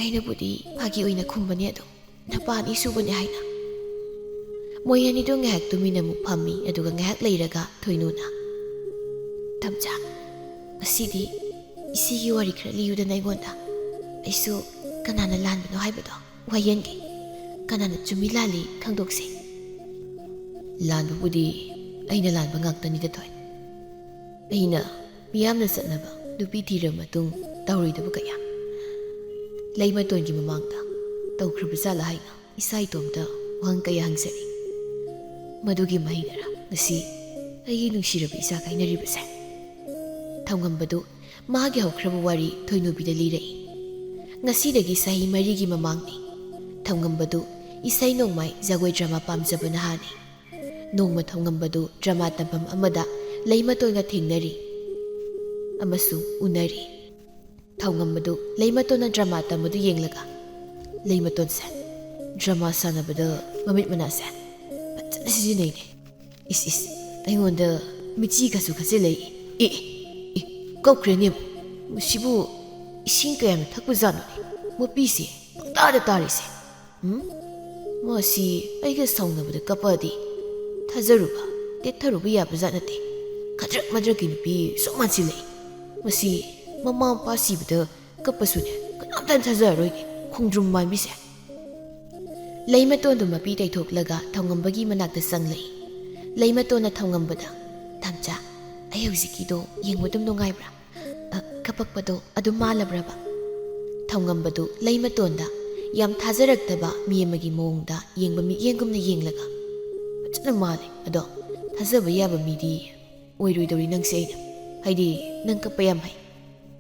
ꯑꯩꯅꯕꯨꯗꯤ ꯐꯥꯒꯤ ꯑꯣꯏꯅ ꯈꯨꯝꯕꯅꯦ, ꯑꯗꯣ ꯅꯄꯥ ꯑꯅꯤꯁꯨꯕꯅꯦ ꯍꯥꯏꯅ꯫" ꯃꯣꯏ ꯑꯅꯤꯗꯣ ꯉꯥꯏꯍꯥꯛ ꯇꯨꯃꯤꯟꯅ ꯑꯃꯨꯛ ꯐꯝꯃꯤ, ꯑꯗꯨꯒ ꯉꯥꯏꯍꯥꯛ ꯂꯩꯔꯒ ꯊꯣꯏꯅꯨꯅ, "ꯇꯝꯆꯥ, ꯉꯁꯤꯗꯤ ꯏꯆꯦꯒꯤ ꯋꯥꯔꯤ ꯈꯔ ꯂꯤꯌꯨꯗꯅ ꯑꯩꯉꯣꯟꯗ꯫ ꯑꯩꯁꯨ ꯀꯅꯥꯅ ꯂꯥꯟꯕꯅꯣ ꯍꯥꯏꯕꯗꯣ ꯋꯥꯌꯦꯟꯒꯦ꯫ ꯀꯅꯥꯅ ꯆꯨꯝꯃꯤ ꯂꯥꯜꯂꯤ ꯈꯪꯗꯣꯛꯁꯦ꯫" "ꯂꯥꯟꯕꯕꯨꯗꯤ ꯑꯩꯅ ꯂꯥꯟꯕ ꯉꯥꯛꯇꯅꯤꯗ, ꯊꯣꯏ꯫ ꯑꯩꯅ ꯃꯤꯌꯥꯝꯅ ꯆꯠꯅꯕ ꯅꯨꯄꯤ ꯊꯤꯔꯕ ꯃꯇꯨꯡ ꯇꯧꯔꯣꯏꯗꯕ ꯀꯌꯥ, ꯂꯩꯃꯇꯣꯟꯒꯤ ꯃꯃꯥꯡꯗ ꯇꯧꯈ꯭ꯔꯕ ꯖꯥꯠꯂ ꯍꯥꯏꯅ ꯏꯁꯥ ꯏꯇꯣꯝꯇ ꯋꯥꯍꯪ ꯀꯌꯥ ꯍꯪꯖꯔꯤ꯫ ꯃꯗꯨꯒꯤ ꯃꯍꯩꯅꯔ ꯉꯁꯤ ꯑꯩꯒꯤ ꯅꯨꯡꯁꯤꯔꯕ ꯏꯆꯥ ꯀꯥꯏꯅꯔꯤꯕꯁꯦ?" ꯊꯧꯉꯝꯕꯗꯨ ꯃꯥꯒꯤ ꯍꯧꯈ꯭ꯔꯕ ꯋꯥꯔꯤ ꯊꯣꯏꯅꯨꯕꯤꯗ ꯂꯤꯔꯛꯏ꯫ ꯉꯁꯤꯗꯒꯤ ꯆꯍꯤ ꯃꯔꯤꯒꯤ ꯃꯃꯥꯡꯅꯤ꯫ ꯊꯧꯉꯝꯕꯗꯨ ꯏꯁꯩ ꯅꯣꯡꯃꯥꯏ, ꯖꯒꯣꯏ, ꯗ꯭ꯔꯃꯥ ꯄꯥꯝꯖꯕ ꯅꯍꯥꯅꯤ꯫ ꯅꯣꯡꯃ ꯊꯧꯉꯝꯕꯗꯨ ꯗ꯭ꯔꯃꯥ ꯇꯝꯐꯝ ꯑꯃꯗ ꯂꯩꯃꯇꯣꯟꯒ ꯊꯦꯡꯅꯔꯤ ꯑꯃꯁꯨꯡ ꯎꯅꯔꯤ꯫ ꯊꯧꯉꯝꯕꯗꯨ ꯂꯩꯃꯇꯣꯟꯅ ꯗ꯭ꯔꯃꯥ ꯇꯝꯕꯗꯨ ꯌꯦꯡꯂꯒ, "ꯂꯩꯃꯇꯣꯟꯁꯦ, ꯗ꯭ꯔꯃꯥ ꯁꯥꯟꯅꯕꯗ ꯃꯃꯤꯠ ꯃꯅꯥꯁꯦ ꯐꯖꯅ ꯁꯤꯖꯤꯟꯅꯩꯅꯦ꯫ ꯏꯁ, ꯏꯁ, ꯑꯩꯉꯣꯟꯗ ꯃꯤꯠꯆꯤ ꯈꯠꯁꯨ ꯈꯠꯆꯤꯜꯂꯛꯏ꯫ ꯑꯦ, ꯑꯦ, ꯑꯦ, ꯀꯞꯈ꯭ꯔꯦꯅꯦꯕꯨ꯫ ꯃꯁꯤꯕꯨ ꯏꯁꯤꯡ ꯀꯌꯥꯝꯅ ꯊꯛꯄꯖꯥꯠꯅꯣꯅꯦ? ꯃꯄꯤꯁꯦ ꯄꯪꯇꯥꯗ ꯇꯥꯔꯤꯁꯦ꯫ ꯎꯝ? ꯃꯁꯤ ꯑꯩꯒ ꯁꯥꯎꯅꯕꯗ ꯀꯞꯄꯛꯑꯗꯤ ꯊꯥꯖꯔꯨꯕ, ꯇꯦꯠꯊꯔꯨꯕ ꯌꯥꯕꯖꯥꯠ ꯅꯠꯇꯦ꯫ ꯈꯗ꯭ꯔꯛ ꯃꯗ꯭ꯔꯛꯀꯤ ꯅꯨꯄꯤ ꯁꯨꯝ ꯃꯥꯟꯁꯤꯜꯂꯛꯏ꯫ ꯃꯁꯤ ꯃꯃꯥ ꯃꯄꯥ ꯁꯤꯕꯗ ꯀꯞꯄꯁꯨꯅꯦ, ꯀꯅꯥꯝꯇꯅ ꯊꯥꯖꯔꯔꯣꯏꯅꯦ, ꯈꯣꯡꯗ꯭ꯔꯨꯝ ꯃꯥꯟꯕꯤꯁꯦ꯫ ꯂꯩꯃꯇꯣꯟꯗꯨ ꯃꯄꯤ ꯇꯩꯊꯣꯛꯂꯒ ꯊꯧꯉꯝꯕꯒꯤ ꯃꯅꯥꯛꯇ ꯆꯪꯂꯛꯏ꯫ ꯂꯩꯃꯇꯣꯟꯅ ꯊꯧꯉꯝꯕꯗ, "ꯇꯝꯆꯥ, ꯑꯩ ꯍꯧꯖꯤꯛꯀꯤꯗꯣ ꯌꯦꯡꯕ ꯑꯗꯨꯝ ꯅꯨꯡꯉꯥꯏꯕ꯭ꯔꯥ? ꯑ, ꯀꯞꯄꯛꯄꯗꯣ ꯑꯗꯨꯝ ꯃꯥꯜꯂꯕ꯭ꯔꯕ?" ꯊꯧꯉꯝꯕꯗꯨ ꯂꯩꯃꯇꯣꯟꯗ ꯌꯥꯝ ꯊꯥꯖꯔꯛꯇꯕ ꯃꯤ ꯑꯃꯒꯤ ꯃꯑꯣꯡꯗ ꯌꯦꯡꯕ ꯃꯤꯠꯌꯦꯡꯒꯨꯝꯅ ꯌꯦꯡꯂꯒ, "ꯐꯖꯅ ꯃꯥꯜꯂꯦ, ꯑꯗꯣ ꯊꯥꯖꯕ ꯌꯥꯕ ꯃꯤꯗꯤ ꯑꯣꯏꯔꯣꯏꯗꯧꯔꯤ ꯅꯪꯁꯦ ꯑꯩꯅ꯫ ꯍꯥꯏꯗꯤ, ꯅꯪ ꯀꯞꯄ ꯌꯥꯝ ꯍꯩ꯫"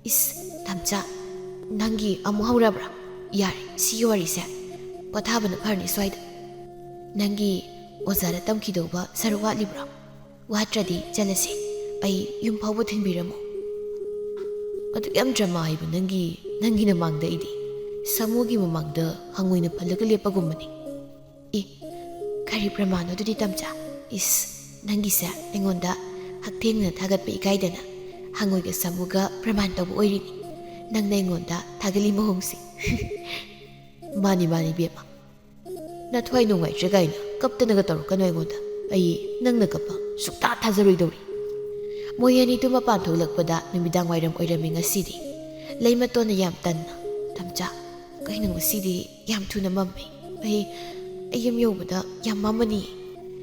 "ꯏꯁ, ꯇꯝꯆꯥ, ꯅꯪꯒꯤ ꯑꯃꯨꯛ ꯍꯧꯔꯕ꯭ꯔꯥ? ꯌꯥꯔꯦ, ꯁꯤꯒꯤ ꯋꯥꯔꯤꯁꯦ ꯄꯣꯊꯥꯕꯅ ꯐꯔꯅꯤ ꯁ꯭ꯋꯥꯏꯗ꯫ ꯅꯪꯒꯤ ꯑꯣꯖꯥꯗ ꯇꯝꯈꯤꯗꯧꯕ ꯁꯔꯨꯛ ꯋꯥꯠꯂꯤꯕ꯭ꯔꯣ? ꯋꯥꯠꯇ꯭ꯔꯗꯤ ꯆꯠꯂꯁꯦ, ꯑꯩ ꯌꯨꯝ ꯐꯥꯎꯕ ꯊꯤꯟꯕꯤꯔꯝꯃꯣ꯫" "ꯑꯗꯨꯛ ꯌꯥꯝ ꯗ꯭ꯔꯃꯥ ꯍꯩꯕ ꯅꯪꯒꯤ, ꯅꯪꯒꯤ ꯅꯃꯥꯡꯗ ꯑꯩꯗꯤ ꯁꯥꯃꯨꯒꯤ ꯃꯃꯥꯡꯗ ꯍꯪꯉꯣꯏꯅ ꯐꯜꯂꯒ ꯂꯦꯞꯄꯒꯨꯝꯕꯅꯤ꯫" "ꯑꯦ, ꯀꯔꯤ ꯄ꯭ꯔꯃꯥꯟꯅꯣ ꯑꯗꯨꯗꯤ, ꯇꯝꯆꯥ? ꯏꯁ, ꯅꯪꯒꯤꯁꯦ ꯑꯩꯉꯣꯟꯗ ꯍꯛꯊꯦꯡꯅꯅ ꯊꯥꯒꯠꯄ ꯏꯀꯥꯏꯗꯅ ꯍꯪꯉꯣꯏꯒ ꯁꯥꯃꯨꯒ ꯄ꯭ꯔꯃꯥꯟ ꯇꯧꯕ ꯑꯣꯏꯔꯤꯅꯤ, ꯅꯪꯅ ꯑꯩꯉꯣꯟꯗ ꯊꯥꯒꯠꯂꯤ ꯃꯑꯣꯡꯁꯦ꯫" "ꯃꯥꯅꯤ, ꯃꯥꯅꯤ, ꯏꯕꯦꯝꯃ꯫ ꯅꯊ꯭ꯋꯥꯏ ꯅꯨꯡꯉꯥꯏꯇ꯭ꯔꯦ ꯀꯥꯏꯅ ꯀꯞꯇꯅꯒ ꯇꯧꯔꯛꯀꯅꯨ ꯑꯩꯉꯣꯟꯗ꯫ ꯑꯩ ꯅꯪꯅ ꯀꯞꯄ ꯁꯨꯛꯇꯥ ꯊꯥꯖꯔꯣꯏꯗꯧꯔꯤ꯫" ꯃꯣꯏ ꯑꯅꯤꯗꯨ ꯃꯄꯥꯟ ꯊꯣꯛꯂꯛꯄꯗ ꯅꯨꯃꯤꯗꯥꯡ ꯋꯥꯏꯔꯝ ꯑꯣꯏꯔꯝꯃꯤ ꯉꯁꯤꯗꯤ꯫ ꯂꯩꯃꯇꯣꯟꯅ ꯌꯥꯝ ꯇꯟꯅ, "ꯇꯝꯆꯥ, ꯀꯩꯅꯣ ꯉꯁꯤꯗꯤ ꯌꯥꯝ ꯊꯨꯅ ꯃꯝꯃꯦ꯫ ꯑꯩ, ꯑꯩ ꯌꯨꯝ ꯌꯧꯕꯗ ꯌꯥꯝ ꯃꯝꯃꯅꯤ꯫"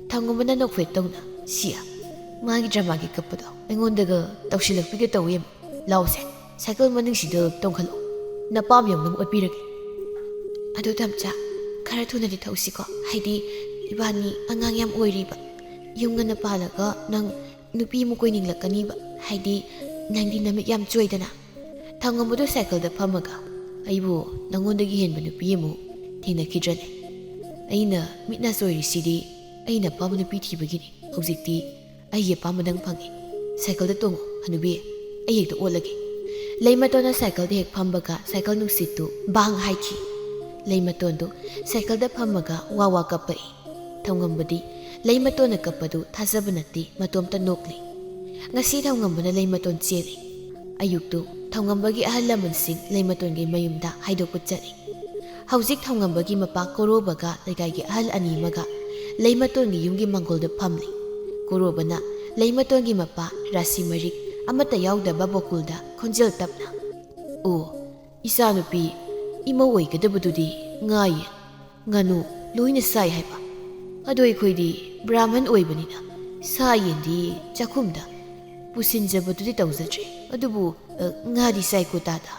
ꯊꯧꯉꯝꯕꯅ ꯅꯣꯛꯐꯦꯠ ꯇꯧꯅ, "ꯁꯤꯌꯥ, ꯃꯥꯒꯤ ꯗ꯭ꯔꯃꯥꯒꯤ ꯀꯞꯄꯗꯣ ꯑꯩꯉꯣꯟꯗꯒ ꯇꯧꯁꯤꯜꯂꯛꯄꯤꯒ ꯇꯧꯋꯦ꯫ ꯂꯥꯎꯁꯦ, ꯁꯥꯏꯀꯜ ꯃꯅꯤꯡꯁꯤꯗ ꯇꯣꯡꯈꯠꯂꯛꯑꯣ, ꯅꯄꯥꯝ ꯌꯧꯅꯕ ꯑꯣꯠꯄꯤꯔꯒꯦ꯫" "ꯑꯗꯣ ꯇꯝꯆꯥ, ꯈꯔ ꯊꯨꯅꯗꯤ ꯊꯧꯁꯤꯀꯣ, ꯍꯥꯏꯗꯤ ꯏꯕꯥꯅꯤ ꯑꯉꯥꯡ ꯌꯥꯝ ꯑꯣꯏꯔꯤꯕ꯫ ꯌꯨꯝ ꯉꯟꯅ ꯄꯥꯜꯂꯒ ꯅꯪ ꯅꯨꯄꯤ ꯑꯃ ꯀꯣꯏꯅꯤꯡꯂꯛꯀꯅꯤꯕ, ꯍꯥꯏꯗꯤ ꯅꯪꯗꯤ ꯅꯃꯤꯠ ꯌꯥꯝ ꯆꯣꯏꯗꯅ꯫" ꯊꯧꯉꯝꯕꯗꯨ ꯁꯥꯏꯀꯜꯗ ꯐꯝꯃꯒ, "ꯑꯩꯕꯨ ꯅꯉꯣꯟꯗꯒꯤ ꯍꯦꯟꯕ ꯅꯨꯄꯤ ꯑꯃꯨꯛ ꯊꯦꯡꯅꯈꯤꯗ꯭ꯔꯅꯦ? ꯑꯩꯅ ꯃꯤꯠ ꯅꯥ ꯆꯣꯏꯔꯤꯁꯤꯗꯤ ꯑꯩꯅ ꯑꯄꯥꯝꯕ ꯅꯨꯄꯤ ꯊꯤꯕꯒꯤꯅꯤ꯫ ꯍꯧꯖꯤꯛꯇꯤ ꯑꯩꯒꯤ ꯑꯄꯥꯝꯕꯗꯪ ꯐꯪꯉꯤ꯫ ꯁꯥꯏꯀꯜꯗ ꯇꯣꯡꯉꯨ, ꯍꯅꯨꯕꯤ, ꯑꯩ ꯍꯦꯛꯇ ꯑꯣꯠꯂꯒꯦ꯫" ꯂꯩꯃꯇꯣꯟꯅ ꯁꯥꯏꯀꯜꯗ ꯍꯦꯛ ꯐꯝꯕꯒ ꯁꯥꯏꯀꯜ ꯅꯨꯡꯁꯤꯠꯇꯨ ꯕꯥꯡ ꯍꯥꯏꯈꯤ꯫ ꯂꯩꯃꯇꯣꯟꯗꯨ ꯁꯥꯏꯀꯜꯗ ꯐꯝꯃꯒ ꯋꯥ ꯋꯥ ꯀꯞꯄꯛꯏ꯫ ꯊꯧꯉꯝꯕꯗꯤ ꯂꯩꯃꯇꯣꯟꯅ ꯀꯞꯄꯗꯨ ꯊꯥꯖꯕ ꯅꯠꯇꯦ, ꯃꯇꯣꯝꯇ ꯅꯣꯛꯂꯤ꯫ ꯉꯁꯤ ꯊꯧꯉꯝꯕꯅ ꯂꯩꯃꯇꯣꯟ ꯆꯦꯜꯂꯤ꯫ ꯑꯌꯨꯛꯇꯨ ꯊꯧꯉꯝꯕꯒꯤ ꯑꯍꯜ ꯂꯃꯟꯁꯤꯡ ꯂꯩꯃꯇꯣꯟꯒꯤ ꯃꯌꯨꯝꯗ ꯍꯥꯏꯗꯣꯛꯄ ꯆꯠꯂꯤ꯫ ꯍꯧꯖꯤꯛ ꯊꯧꯉꯝꯕꯒꯤ ꯃꯄꯥ ꯀꯣꯔꯣꯕꯒ ꯂꯩꯀꯥꯏꯒꯤ ꯑꯍꯜ ꯑꯅꯤ ꯑꯃꯒ ꯂꯩꯃꯇꯣꯟꯒꯤ ꯌꯨꯝꯒꯤ ꯃꯥꯡꯒꯣꯜꯗ ꯐꯝꯂꯤ꯫ ꯀꯣꯔꯣꯕꯅ ꯂꯩꯃꯇꯣꯟꯒꯤ ꯃꯄꯥ ꯔꯥꯁꯤ ꯃꯔꯤꯛ ꯑꯃꯠꯇ ꯌꯥꯎꯗꯕ ꯕꯣꯀꯨꯜꯗ ꯈꯣꯟꯖꯦꯜ ꯇꯞꯅ, "ꯑꯣ, ꯏꯆꯥꯅꯨꯄꯤ, ꯏꯃꯧ ꯑꯣꯏꯒꯗꯕꯗꯨꯗꯤ ꯉꯥ ꯌꯦꯟ, ꯉꯥꯅꯨ ꯂꯣꯏꯅ ꯆꯥꯏ ꯍꯥꯏꯕ꯫ ꯑꯗꯣ ꯑꯩꯈꯣꯏꯗꯤ ꯕ꯭ꯔꯥꯍꯃꯟ ꯑꯣꯏꯕꯅꯤꯅ ꯁꯥ ꯌꯦꯟꯗꯤ ꯆꯥꯛꯈꯨꯝꯗ ꯄꯨꯁꯤꯟꯖꯕꯗꯨꯗꯤ ꯇꯧꯖꯗ꯭ꯔꯦ꯫ ꯑꯗꯨꯕꯨ, ꯑ, ꯉꯥꯗꯤ ꯆꯥꯏꯀꯣ ꯇꯥꯗ?"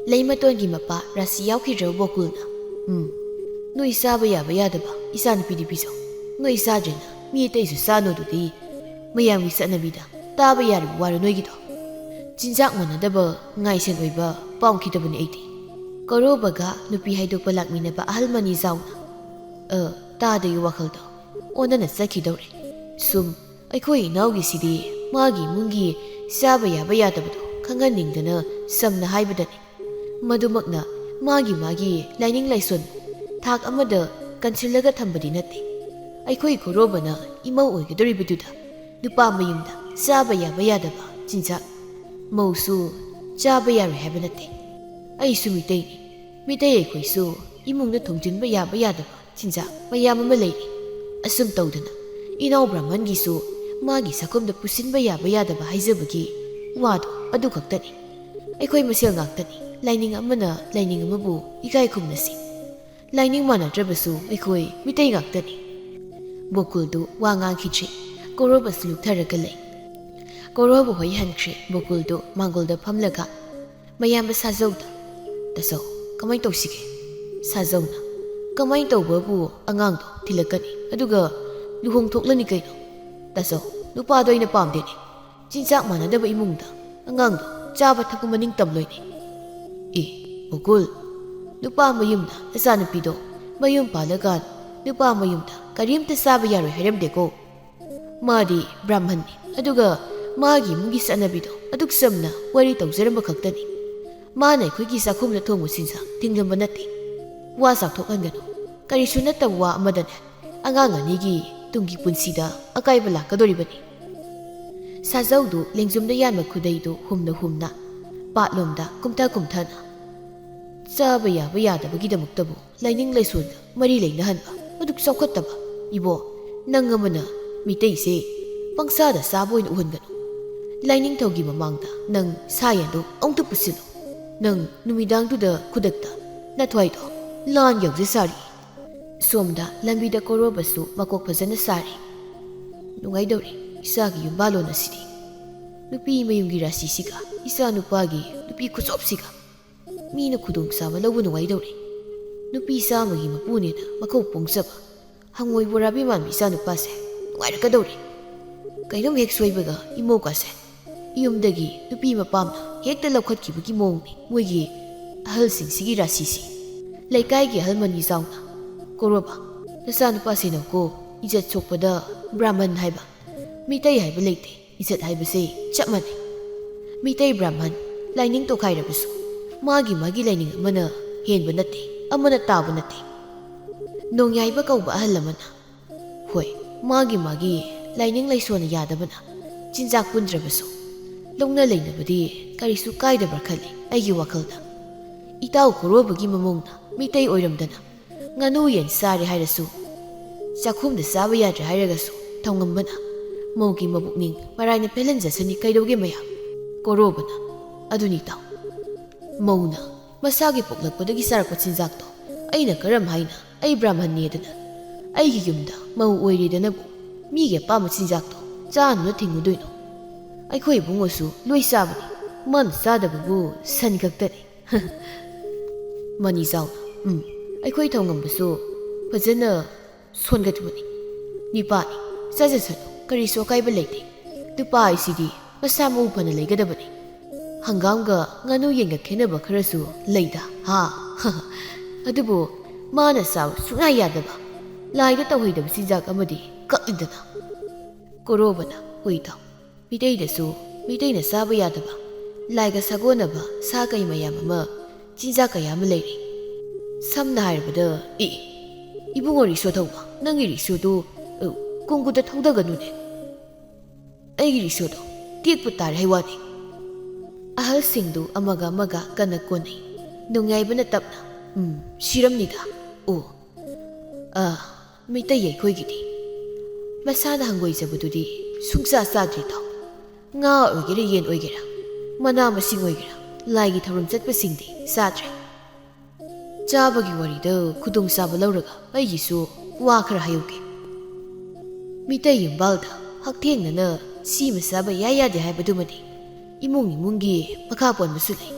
ꯂꯩꯃꯇꯣꯟꯒꯤ ꯃꯄꯥ ꯔꯥꯁꯤ ꯌꯥꯎꯈꯤꯗ꯭ꯔꯕ ꯕꯣꯀꯨꯜꯅ, "ꯎꯝ, ꯅꯣꯏ ꯆꯥꯕ ꯌꯥꯕ ꯌꯥꯗꯕ ꯏꯆꯥꯅꯨꯄꯤꯗꯤ ꯄꯤꯖꯧ꯫ ꯅꯣꯏ ꯆꯥꯗ꯭ꯔꯦꯅ ꯃꯤ ꯑꯇꯩꯁꯨ ꯆꯥꯅꯣꯗꯨꯗꯤ ꯃꯌꯥꯝꯒꯤ ꯆꯠꯅꯕꯤꯗ ꯇꯥꯕ ꯌꯥꯔꯤꯕ ꯋꯥꯔꯣ ꯅꯣꯏꯒꯤꯗꯣ?" ꯆꯤꯟꯖꯥꯛ ꯃꯥꯟꯅꯗꯕ ꯉꯥꯏꯁꯦꯟ ꯑꯣꯏꯕ ꯄꯥꯝꯈꯤꯗꯕꯅꯤ ꯑꯩꯗꯤ꯫ ꯀꯣꯔꯣꯕꯒ ꯅꯨꯄꯤ ꯍꯥꯏꯗꯣꯛꯄ ꯂꯥꯛꯃꯤꯟꯅꯕ ꯑꯍꯜ ꯃꯅꯤ ꯖꯥꯎꯅ, ꯑ, ꯇꯥꯗꯒꯤ ꯋꯥꯈꯜꯗꯣ ꯑꯣꯟꯅꯅ ꯆꯠꯈꯤꯗꯧꯔꯦ꯫ ꯁꯨꯝ ꯑꯩꯈꯣꯏ ꯏꯅꯥꯎꯒꯤꯁꯤꯗꯤ ꯃꯥꯒꯤ ꯏꯃꯨꯡꯒꯤ ꯆꯥꯕ ꯌꯥꯕ ꯌꯥꯗꯕꯗꯣ ꯈꯪꯍꯟꯅꯤꯡꯗꯅ ꯁꯝꯅ ꯍꯥꯏꯕꯗꯅꯤ꯫ ꯃꯗꯨꯃꯛꯅ ꯃꯥꯒꯤ ꯃꯥꯒꯤ ꯂꯥꯏꯅꯤꯡ ꯂꯥꯏꯁꯣꯟ ꯊꯥꯛ ꯑꯃꯗ ꯀꯟꯁꯤꯜꯂꯒ ꯊꯝꯕꯗꯤ ꯅꯠꯇꯦ꯫ ꯑꯩꯈꯣꯏ ꯀꯣꯔꯣꯕꯅ ꯏꯃꯧ ꯑꯣꯏꯒꯗꯧꯔꯤꯕꯗꯨꯗ ꯅꯨꯄꯥ ꯃꯌꯨꯝꯗ ꯆꯥꯕ ꯌꯥꯕ ꯌꯥꯗꯕ ꯆꯤꯟꯖꯥꯛ ꯃꯧꯁꯨ ꯆꯥꯕ ꯌꯥꯔꯣꯏ ꯍꯥꯏꯕ ꯅꯠꯇꯦ꯫ ꯑꯩꯁꯨ ꯃꯤꯇꯩꯅꯤ꯫ ꯃꯤꯇꯩ ꯑꯩꯈꯣꯏꯁꯨ ꯏꯃꯨꯡꯗ ꯊꯣꯡꯖꯤꯟꯕ ꯌꯥꯕ ꯌꯥꯗꯕ ꯆꯤꯟꯖꯥꯛ ꯃꯌꯥꯝ ꯑꯃ ꯂꯩꯔꯤ꯫ ꯑꯁꯨꯝ ꯇꯧꯗꯅ ꯏꯅꯥꯎ ꯕ꯭ꯔꯥꯍꯃꯟꯒꯤꯁꯨ ꯃꯥꯒꯤ ꯆꯥꯛꯈꯨꯝꯗ ꯄꯨꯁꯤꯟꯕ ꯌꯥꯕ ꯌꯥꯗꯕ ꯍꯥꯏꯖꯕꯒꯤ ꯋꯥꯗꯣ ꯑꯗꯨ ꯈꯛꯇꯅꯤ꯫ ꯑꯩꯈꯣꯏ ꯃꯁꯦꯜ ꯉꯥꯛꯇꯅꯤ꯫ ꯂꯥꯏꯅꯤꯡ ꯑꯃꯅ ꯂꯥꯏꯅꯤꯡ ꯑꯃꯕꯨ ꯏꯀꯥꯏ ꯈꯨꯝꯅꯁꯤ꯫ ꯂꯥꯏꯅꯤꯡ ꯃꯥꯟꯅꯗ꯭ꯔꯕꯁꯨ ꯑꯩꯈꯣꯏ ꯃꯤꯇꯩ ꯉꯥꯛꯇꯅꯤ꯫ ꯕꯣꯀꯨꯜꯗꯨ ꯋꯥ ꯉꯥꯡꯈꯤꯗ꯭ꯔꯦ꯫ ꯀꯣꯔꯣꯕꯁꯨ ꯂꯨꯞꯊꯔꯒ ꯂꯩ꯫ ꯀꯣꯔꯣꯕ ꯍꯣꯏ ꯍꯟꯈ꯭ꯔꯦ꯫ ꯕꯣꯀꯨꯜꯗꯨ ꯃꯥꯡꯒꯣꯜꯗ ꯐꯝꯂꯒ ꯃꯌꯥꯝꯕ ꯁꯥꯖꯧꯗ, "ꯇꯥꯆꯧ, ꯀꯃꯥꯏ ꯇꯧꯁꯤꯒꯦ?" ꯁꯥꯖꯧꯅ, "ꯀꯃꯥꯏ ꯇꯧꯕꯕꯨ, ꯑꯉꯥꯡꯗꯣ ꯊꯤꯜꯂꯛꯀꯅꯤ, ꯑꯗꯨꯒ ꯂꯨꯍꯣꯡ ꯊꯣꯛꯂꯅꯤ ꯀꯩꯅꯣ?" "ꯇꯥꯆꯧ, ꯅꯨꯄꯥꯗꯣ ꯑꯩꯅ ꯄꯥꯝꯗꯦꯅꯦ꯫ ꯆꯤꯟꯖꯥꯛ ꯃꯥꯟꯅꯗꯕ ꯏꯃꯨꯡꯗ ꯑꯉꯥꯡꯗꯣ ꯆꯥꯕ ꯊꯛꯄ ꯃꯅꯤꯡ ꯇꯝꯂꯣꯏꯅꯦ꯫" "ꯑꯦ, ꯕꯣꯀꯨꯜ, ꯅꯨꯄꯥ ꯃꯌꯨꯝꯅ ꯅꯆꯥꯅꯨꯄꯤꯗꯣ ꯃꯌꯨꯝ ꯄꯥꯜꯂꯀꯥꯟ ꯅꯨꯄꯥ ꯃꯌꯨꯝꯗ ꯀꯔꯤꯝꯇ ꯆꯥꯕ ꯌꯥꯔꯣꯏ ꯍꯥꯏꯔꯝꯗꯦꯀꯣ꯫ ꯃꯥꯗꯤ ꯕ꯭ꯔꯥꯍꯃꯟꯅꯤ, ꯑꯗꯨꯒ ꯃꯥꯒꯤ ꯏꯃꯨꯡꯒꯤ ꯆꯠꯅꯕꯤꯗꯣ ꯑꯗꯨꯛ ꯆꯝꯅ ꯋꯥꯔꯤ ꯇꯧꯖꯔꯝꯕ ꯈꯛꯇꯅꯤ꯫ ꯃꯥꯅ ꯑꯩꯈꯣꯏꯒꯤ ꯆꯥꯛꯈꯨꯝꯗ ꯊꯣꯡꯕ ꯆꯤꯟꯖꯥꯛ ꯊꯤꯡꯂꯝꯕ ꯅꯠꯇꯦ꯫ ꯋꯥ ꯆꯥꯎꯊꯣꯛꯍꯟꯒꯅꯨ꯫ ꯀꯔꯤꯁꯨ ꯅꯠꯇꯕ ꯋꯥ ꯑꯃꯗꯅꯦ ꯑꯉꯥꯡ ꯑꯅꯤꯒꯤ ꯇꯨꯡꯒꯤ ꯄꯨꯟꯁꯤꯗ ꯑꯀꯥꯏꯕ ꯂꯥꯛꯀꯗꯧꯔꯤꯕꯅꯤ꯫" ꯁꯥꯖꯧꯗꯨ ꯂꯦꯡꯖꯨꯝꯗ ꯌꯥꯟꯕ ꯈꯨꯗꯩꯗꯨ ꯍꯨꯝꯅ ꯍꯨꯝꯅ ꯄꯥꯠꯂꯣꯝꯗ ꯀꯨꯝꯊ ꯀꯨꯝꯊꯅ, "ꯆꯥꯕ ꯌꯥꯕ ꯌꯥꯗꯕꯒꯤꯗꯃꯛꯇꯕꯨ ꯂꯥꯏꯅꯤꯡ ꯂꯥꯏꯁꯣꯟꯒ ꯃꯔꯤ ꯂꯩꯅꯍꯟꯕ, ꯑꯗꯨꯛ ꯆꯥꯎꯈꯠꯇꯕ꯫ ꯏꯕꯣ, ꯅꯪ ꯑꯃꯅ ꯃꯤꯇꯩꯁꯦ ꯄꯪꯆꯥꯗ ꯆꯥꯕ ꯑꯣꯏꯅ ꯎꯍꯟꯒꯅꯨ꯫ ꯂꯥꯏꯅꯤꯡꯊꯧꯒꯤ ꯃꯃꯥꯡꯗ ꯅꯪ ꯁꯥ ꯌꯦꯟꯗꯣ ꯑꯃꯨꯛꯇ ꯄꯨꯁꯤꯜꯂꯨ꯫ ꯅꯪ ꯅꯨꯃꯤꯗꯥꯡꯗꯨꯗ ꯈꯨꯗꯛꯇ ꯅꯊ꯭ꯋꯥꯏꯗꯣ ꯂꯥꯟ ꯌꯧꯖ ꯁꯥꯔꯤ꯫ ꯁꯣꯝꯗ ꯂꯝꯕꯤꯗ ꯀꯣꯔꯣꯕꯁꯨ ꯃꯀꯣꯛ ꯐꯖꯅ ꯁꯥꯔꯤ꯫ ꯅꯨꯡꯉꯥꯏꯗꯧꯔꯤ ꯏꯆꯥꯒꯤ ꯌꯨꯝꯕꯥꯂꯣꯟ ꯑꯁꯤꯗꯤ꯫ ꯅꯨꯄꯤ ꯃꯌꯨꯝꯒꯤ ꯔꯥꯁꯤꯁꯤꯒ ꯏꯆꯥ ꯅꯨꯄꯥꯒꯤ ꯅꯨꯄꯤ ꯈꯨꯆꯣꯞꯁꯤꯒ꯫ ꯃꯤꯅ ꯈꯨꯗꯣꯡꯆꯥꯕ ꯂꯧꯕ ꯅꯨꯡꯉꯥꯏꯗꯧꯔꯤ꯫ ꯅꯨꯄꯤ ꯆꯥꯝꯃꯒꯤ ꯃꯄꯨꯅꯦꯅ ꯃꯀꯧ ꯄꯣꯡꯖꯕ ꯍꯪꯉꯣꯏ ꯕꯣꯔꯥꯕꯤ ꯃꯥꯟꯕꯤ ꯏꯆꯥ ꯅꯨꯄꯥꯁꯦ ꯅꯨꯡꯉꯥꯏꯔꯛꯀꯗꯧꯔꯤ꯫ ꯀꯩꯅꯣꯝ ꯍꯦꯛ ꯁꯣꯏꯕꯒ ꯏꯃꯧꯀꯥꯁꯦ ꯌꯨꯝꯗꯒꯤ ꯅꯨꯄꯤ ꯃꯄꯥꯝꯅ ꯍꯦꯛꯇ ꯂꯧꯈꯠꯈꯤꯕꯒꯤ ꯃꯑꯣꯡꯅꯤ ꯃꯣꯏꯒꯤ ꯑꯍꯜꯁꯤꯡꯁꯤꯒꯤ ꯔꯥꯁꯤꯁꯤ꯫ ꯂꯩꯀꯥꯏꯒꯤ ꯑꯍꯜ ꯃꯅꯤ ꯆꯥꯎꯅ, "ꯀꯣꯔꯣꯕ, ꯅꯆꯥꯅꯨꯄꯥ ꯁꯦꯟꯅꯧꯀꯣ, ꯏꯖꯠ ꯁꯣꯛꯄꯗ ꯕ꯭ꯔꯥꯍꯃꯟ ꯍꯥꯏꯕ, ꯃꯤꯇꯩ ꯍꯥꯏꯕ ꯂꯩꯇꯦ, ꯏꯖꯠ ꯍꯥꯏꯕꯁꯦ ꯆꯞ ꯃꯥꯟꯅꯩ꯫ ꯃꯤꯇꯩ ꯕ꯭ꯔꯥꯍꯃꯟ, ꯂꯥꯏꯅꯤꯡ ꯇꯣꯈꯥꯏꯔꯕꯁꯨ ꯃꯥꯒꯤ ꯃꯥꯒꯤ ꯂꯥꯏꯅꯤꯡ ꯑꯃꯅ ꯍꯦꯟꯕ ꯅꯠꯇꯦ, ꯑꯃꯅ ꯇꯥꯕ ꯅꯠꯇꯦ꯫ ꯅꯣꯡꯌꯥꯏꯕ ꯀꯧꯕ ꯑꯍꯜ ꯑꯃꯅ, ꯍꯣꯏ, ꯃꯥꯒꯤ ꯃꯥꯒꯤ ꯂꯥꯏꯅꯤꯡ ꯂꯥꯏꯁꯣꯟꯅ ꯌꯥꯗꯕꯅ ꯆꯤꯟꯖꯥꯛ ꯄꯨꯟꯗ꯭ꯔꯕꯁꯨ ꯂꯧꯅ ꯂꯩꯅꯕꯗꯤ ꯀꯔꯤꯁꯨ ꯀꯥꯏꯗꯕ꯭ꯔꯥ ꯈꯜꯂꯤ ꯑꯩꯒꯤ ꯋꯥꯈꯜꯗ꯫ ꯏꯇꯥꯎ ꯀꯣꯔꯣꯕꯒꯤ ꯃꯃꯧꯅ ꯃꯤꯇꯩ ꯑꯣꯏꯔꯝꯗꯅ ꯉꯥꯅꯨ ꯌꯦꯟ ꯆꯥꯔꯦ ꯍꯥꯏꯔꯁꯨ, ꯆꯥꯛꯈꯨꯝꯗ ꯆꯥꯕ ꯌꯥꯗ꯭ꯔꯦ ꯍꯥꯏꯔꯒꯁꯨ ꯊꯧꯉꯝꯕꯅ ꯃꯧꯒꯤ ꯃꯕꯨꯛꯅꯤꯡ ꯃꯔꯥꯏꯅ ꯄꯦꯜꯍꯟꯖꯁꯅꯤ ꯀꯩꯗꯧꯒꯦ ꯃꯌꯥꯝ?" ꯀꯣꯔꯣꯕꯅ, "ꯑꯗꯨꯅꯤ ꯏꯇꯥꯎ, ꯃꯧꯅ ꯃꯁꯥꯒꯤ ꯄꯣꯛꯂꯛꯄꯗꯒꯤ ꯆꯥꯔꯛꯄ ꯆꯤꯟꯖꯥꯛꯇꯣ ꯑꯩꯅ ꯀꯔꯝ ꯍꯥꯏꯅ ꯑꯩ ꯕ꯭ꯔꯥꯍꯃꯟꯅꯦꯗꯅ ꯑꯩꯒꯤ ꯌꯨꯝꯗ ꯃꯧ ꯑꯣꯏꯔꯦꯗꯅꯕꯨ ꯃꯤꯒꯤ ꯑꯄꯥꯝꯕ ꯆꯤꯟꯖꯥꯛꯇꯣ ꯆꯥꯅꯨꯅ ꯊꯤꯡꯉꯨꯗꯣꯏꯅꯣ? ꯑꯩꯈꯣꯏ ꯏꯕꯨꯡꯉꯣꯁꯨ ꯂꯣꯏ ꯆꯥꯕꯅꯤ, ꯃꯥꯅ ꯆꯥꯗꯕꯕꯨ ꯁꯟ ꯈꯛꯇꯅꯤ꯫" ꯃꯅꯤ ꯆꯥꯎꯅ, "ꯎꯝ, ꯑꯩꯈꯣꯏ ꯊꯧꯉꯝꯕꯁꯨ ꯐꯖꯅ ꯁꯣꯟꯒꯗꯕꯅꯤ꯫ ꯅꯤꯄꯥꯅꯤ, ꯆꯥꯖꯁꯅꯨ, ꯀꯔꯤꯁꯨ ꯑꯀꯥꯏꯕ ꯂꯩꯇꯦ꯫ ꯅꯨꯄꯥ ꯍꯥꯏꯁꯤꯗꯤ ꯃꯁꯥ ꯃꯎ ꯐꯅ ꯂꯩꯒꯗꯕꯅꯤ꯫ ꯍꯪꯒꯥꯝꯒ ꯉꯥꯅꯨ ꯌꯦꯟꯒ ꯈꯦꯠꯅꯕ ꯈꯔꯁꯨ ꯂꯩꯗ, ꯍꯥ?" "ꯑꯗꯨꯕꯨ ꯃꯥꯅ ꯆꯥꯕ ꯁꯨꯡꯌꯥ ꯌꯥꯗꯕ, ꯂꯥꯏꯗ ꯇꯧꯍꯩꯗꯕ ꯆꯤꯟꯖꯥꯛ ꯑꯃꯗꯤ ꯀꯛꯏꯗꯅ?" ꯀꯣꯔꯣꯕꯅ, "ꯍꯣꯏ ꯏꯇꯥꯎ, ꯃꯤꯇꯩꯗꯁꯨ ꯃꯤꯇꯩꯅ ꯆꯥꯕ ꯌꯥꯗꯕ, ꯂꯥꯏꯒ ꯁꯥꯒꯣꯟꯅꯕ ꯁꯥ ꯀꯩ ꯃꯌꯥꯝ ꯑꯃ, ꯆꯤꯟꯖꯥꯛ ꯀꯌꯥ ꯑꯃ ꯂꯩꯔꯤ꯫ ꯁꯝꯅ ꯍꯥꯏꯔꯕꯗ, ꯑꯦ, ꯏꯕꯨꯡꯉꯣ ꯔꯤꯛꯁꯣ ꯊꯧꯕ, ꯅꯪꯒꯤ ꯔꯤꯛꯁꯣꯗꯨ, ꯑ, ꯀꯣꯡꯒꯨꯗ ꯊꯧꯗꯒꯅꯨꯅꯦ꯫ ꯑꯩꯒꯤ ꯔꯤꯛꯁꯣꯗꯣ ꯇꯦꯛꯄ ꯇꯥꯔꯦ ꯍꯥꯏ ꯋꯥꯅꯤ꯫" ꯑꯍꯜꯁꯤꯡꯗꯨ ꯑꯃꯒ ꯑꯃꯒ ꯀꯟꯅ ꯀꯣꯟꯅꯩ꯫ ꯅꯣꯡꯌꯥꯏꯕꯅ ꯇꯞꯅ, "ꯎꯝ, ꯁꯤꯔꯝꯅꯤꯗ꯫ ꯑꯣ, ꯑ, ꯃꯤꯇꯩ ꯑꯩꯈꯣꯏꯒꯤꯗꯤ ꯃꯁꯥꯅ ꯍꯪꯒꯣꯏꯖꯕꯗꯨꯗꯤ ꯁꯨꯡꯆꯥ ꯆꯥꯗ꯭ꯔꯦ ꯇꯥꯎ꯫ ꯉꯥ ꯑꯣꯏꯒꯦꯔꯥ, ꯌꯦꯟ ꯑꯣꯏꯒꯦꯔꯥ, ꯃꯅꯥ ꯃꯁꯤꯡ ꯑꯣꯏꯒꯦꯔꯥ, ꯂꯥꯏꯒꯤ ꯊꯧꯔꯝ ꯆꯠꯄꯁꯤꯡꯗꯤ ꯆꯥꯗ꯭ꯔꯦ꯫ ꯆꯥꯕꯒꯤ ꯋꯥꯔꯤꯗ ꯈꯨꯗꯣꯡꯆꯥꯕ ꯂꯧꯔꯒ ꯑꯩꯒꯤꯁꯨ ꯋꯥ ꯈꯔ ꯍꯥꯏꯍꯧꯒꯦ꯫ ꯃꯤꯇꯩ ꯌꯨꯝꯕꯥꯜꯗ ꯍꯛꯊꯦꯡꯅꯅ ꯁꯤꯃ ꯆꯥꯕ ꯌꯥꯏ ꯌꯥꯗꯦ ꯍꯥꯏꯕꯗꯨꯃꯗꯤ ꯏꯃꯨꯡ ꯏꯃꯨꯡꯒꯤ ꯃꯈꯥ ꯄꯣꯟꯕꯁꯨ ꯂꯩ꯫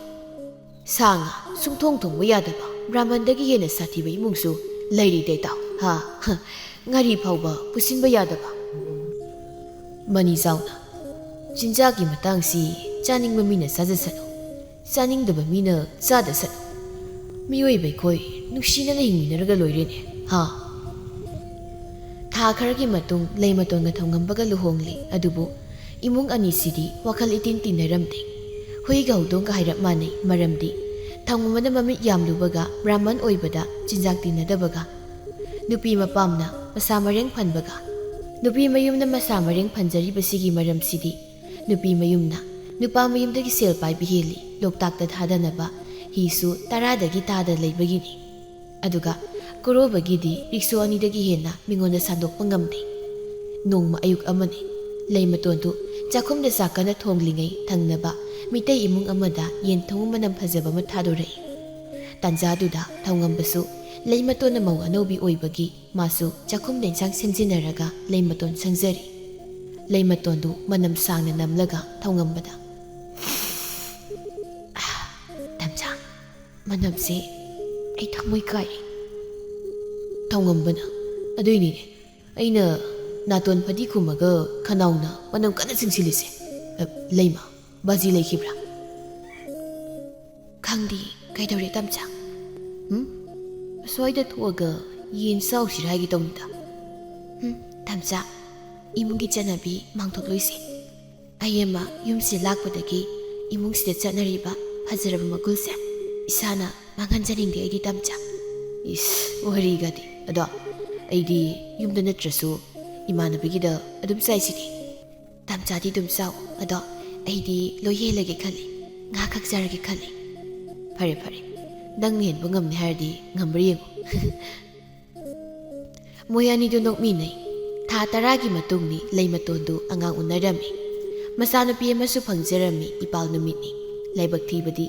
ꯁꯥ ꯉꯥ ꯁꯨꯡꯊꯣꯡ ꯊꯣꯡꯕ ꯌꯥꯗꯕ ꯕ꯭ꯔꯥꯍꯃꯟꯗꯒꯤ ꯍꯦꯟꯅ ꯁꯥꯊꯤꯕ ꯏꯃꯨꯡꯁꯨ ꯂꯩꯔꯤꯗꯦ ꯇꯥꯎ꯫ ꯍꯥ, ꯍ, ꯉꯥꯔꯤ ꯐꯥꯎꯕ ꯄꯨꯁꯤꯟꯕ ꯌꯥꯗꯕ꯫ ꯃꯅꯤ ꯆꯥꯎꯅ, ꯆꯤꯟꯖꯥꯛꯀꯤ ꯃꯇꯥꯡꯁꯤ ꯆꯥꯅꯤꯡꯕ ꯃꯤꯅ ꯆꯥꯖꯁꯅꯨ, ꯆꯥꯅꯤꯡꯗꯕ ꯃꯤꯅ ꯆꯥꯗꯁꯅꯨ꯫ ꯃꯤꯑꯣꯏꯕ ꯑꯩꯈꯣꯏ ꯅꯨꯡꯁꯤꯅꯅ ꯍꯤꯡꯃꯤꯟꯅꯔꯒ ꯂꯣꯏꯔꯦꯅꯦ꯫ ꯍꯥ? ꯊꯥ ꯈꯔꯒꯤ ꯃꯇꯨꯡ ꯂꯩꯃꯇꯣꯟꯒ ꯊꯧꯉꯝꯕꯒ ꯂꯨꯍꯣꯡꯂꯦ꯫ ꯑꯗꯨꯕꯨ ꯏꯃꯨꯡ ꯑꯅꯤꯁꯤꯗꯤ ꯋꯥꯈꯜ ꯏꯇꯤꯟ ꯇꯤꯟꯅꯔꯝꯗꯦ꯫ ꯍꯨꯏꯒ ꯍꯧꯗꯣꯡꯒ ꯍꯥꯏꯔꯞ ꯃꯥꯟꯅꯩ꯫ ꯃꯔꯝꯗꯤ ꯊꯧꯉꯝꯕꯅ ꯃꯃꯤꯠ ꯌꯥꯝꯂꯨꯕꯒ, ꯕ꯭ꯔꯥꯍꯃꯟ ꯑꯣꯏꯕꯗ ꯆꯤꯟꯖꯥꯛ ꯇꯤꯟꯅꯗꯕꯒ, ꯅꯨꯄꯤ ꯃꯄꯥꯝꯅ ꯃꯁꯥ ꯃꯔꯦꯡ ꯐꯟꯕꯒ, ꯅꯨꯄꯤ ꯃꯌꯨꯝꯅ ꯃꯁꯥ ꯃꯔꯦꯡ ꯐꯟꯖꯔꯤꯕꯁꯤꯒꯤ ꯃꯔꯝꯁꯤꯗꯤ ꯅꯨꯄꯤ ꯃꯌꯨꯝꯅ ꯅꯨꯄꯥ ꯃꯌꯨꯝꯗꯒꯤ ꯁꯦꯜ ꯄꯥꯏꯕ ꯍꯦꯜꯂꯤ꯫ ꯂꯣꯛꯇꯥꯛꯇ ꯊꯥꯗꯅꯕ ꯍꯤꯁꯨ ꯇꯔꯥꯗꯒꯤ ꯇꯥꯗ ꯂꯩꯕꯒꯤꯅꯤ꯫ ꯑꯗꯨꯒ ꯀꯣꯔꯣꯕꯒꯤꯗꯤ ꯔꯤꯛꯁꯣ ꯑꯅꯤꯗꯒꯤ ꯍꯦꯟꯅ ꯃꯤꯉꯣꯟꯗ ꯁꯥꯟꯗꯣꯛꯄ ꯉꯝꯗꯦ꯫ ꯅꯣꯡꯃ ꯑꯌꯨꯛ ꯑꯃꯅꯤ꯫ ꯂꯩꯃꯇꯣꯟꯗꯨ ꯆꯥꯛꯈꯨꯝꯗ ꯆꯥꯛ ꯀꯟꯅ ꯊꯣꯡꯂꯤꯉꯩ, ꯊꯪꯅꯕ ꯃꯤꯇꯩ ꯏꯃꯨꯡ ꯑꯃꯗ ꯌꯦꯟ ꯊꯣꯡꯕ ꯃꯅꯝ ꯐꯖꯕ ꯑꯃ ꯊꯥꯗꯣꯔꯛꯏ꯫ ꯇꯥꯟꯖꯥꯗꯨꯗ ꯊꯧꯉꯝꯕꯁꯨ ꯂꯩꯃꯇꯣꯟꯅ ꯃꯧ ꯑꯅꯧꯕꯤ ꯑꯣꯏꯕꯒꯤ ꯃꯥꯁꯨ ꯆꯥꯛꯈꯨꯝꯗ ꯏꯟꯁꯥꯡ ꯁꯦꯝꯖꯤꯟꯅꯔꯒ ꯂꯩꯃꯇꯣꯟ ꯁꯪꯖꯔꯤ꯫ ꯂꯩꯃꯇꯣꯟꯗꯨ ꯃꯅꯝ ꯁꯥꯡꯅ ꯅꯝꯂꯒ ꯊꯧꯉꯝꯕꯗ, "ꯇꯝꯆꯥ, ꯃꯅꯝꯁꯦ ꯑꯩ ꯊꯃꯣꯏ ꯀꯥꯏꯔꯦ꯫" ꯊꯧꯉꯝꯕꯅ, "ꯑꯗꯨꯏꯅꯤꯅꯦ ꯑꯩꯅ ꯅꯥꯇꯣꯟ ꯐꯗꯤ ꯈꯨꯝꯃꯒ ꯈꯅꯥꯎꯅ ꯃꯅꯝ ꯀꯟꯅ ꯆꯤꯡꯁꯤꯜꯂꯤꯁꯦ꯫ ꯑ, ꯂꯩꯃ, ꯕꯥꯖꯤ ꯂꯩꯈꯤꯕ꯭ꯔꯥ?" "ꯈꯪꯗꯦ, ꯀꯩꯗꯧꯔꯦ ꯇꯝꯆꯥ?" "ꯎꯝ? ꯑꯁ꯭ꯋꯥꯏꯗ ꯊꯣꯛꯑꯒ ꯌꯦꯟ ꯆꯥꯎꯁꯤꯔꯥ ꯍꯥꯏꯒꯦ ꯇꯧꯅꯤꯗ꯫" "ꯎꯝ, ꯇꯝꯆꯥ, ꯏꯃꯨꯡꯒꯤ ꯆꯠꯅꯕꯤ ꯃꯥꯡꯊꯣꯛꯂꯣꯏꯁꯦ꯫ ꯑꯩ ꯑꯃ ꯌꯨꯝꯁꯤꯗ ꯂꯥꯛꯄꯗꯒꯤ ꯏꯃꯨꯡꯁꯤꯗ ꯆꯠꯅꯔꯤꯕ ꯐꯖꯔꯕ ꯃꯒꯨꯜꯁꯦ ꯏꯁꯥꯅ ꯃꯥꯡꯍꯟꯖꯅꯤꯡꯗꯦ ꯑꯩꯗꯤ ꯇꯝꯆꯥ꯫" "ꯏꯁ, ꯋꯥꯔꯤꯒꯗꯤ꯫ ꯑꯗꯣ ꯑꯩꯗꯤ ꯌꯨꯝꯗ ꯅꯠꯇ꯭ꯔꯁꯨ ꯏꯃꯥꯟꯅꯕꯤꯒꯤꯗ ꯑꯗꯨꯝ ꯆꯥꯏꯁꯤꯗꯤ꯫" "ꯇꯝꯆꯥꯗꯤ ꯑꯗꯨꯝ ꯆꯥꯎ, ꯑꯗꯣ ꯑꯩꯗꯤ ꯂꯣꯏ ꯍꯦꯜꯂꯒꯦ ꯈꯜꯂꯤ, ꯉꯥ ꯈꯛ ꯆꯥꯔꯒꯦ ꯈꯜꯂꯤ꯫" "ꯐꯔꯦ ꯐꯔꯦ, ꯅꯪ ꯍꯦꯟꯕ ꯉꯝꯅꯤ ꯍꯥꯏꯔꯗꯤ ꯉꯝꯕ꯭ꯔꯥ ꯌꯦꯡꯉꯨ꯫" ꯃꯣꯏ ꯑꯅꯤꯗꯨ ꯅꯣꯛꯃꯤꯟꯅꯩ꯫ ꯊꯥ ꯇꯔꯥꯒꯤ ꯃꯇꯨꯡꯅꯤ꯫ ꯂꯩꯃꯇꯣꯟꯗꯨ ꯑꯉꯥꯡ ꯎꯅꯔꯝꯃꯤ꯫ ꯃꯆꯥꯅꯨꯄꯤ ꯑꯃꯁꯨ ꯐꯪꯖꯔꯝꯃꯤ꯫ ꯏꯄꯥꯜ ꯅꯨꯃꯤꯠꯅꯤ꯫ ꯂꯥꯏꯕꯛ ꯊꯤꯕꯗꯤ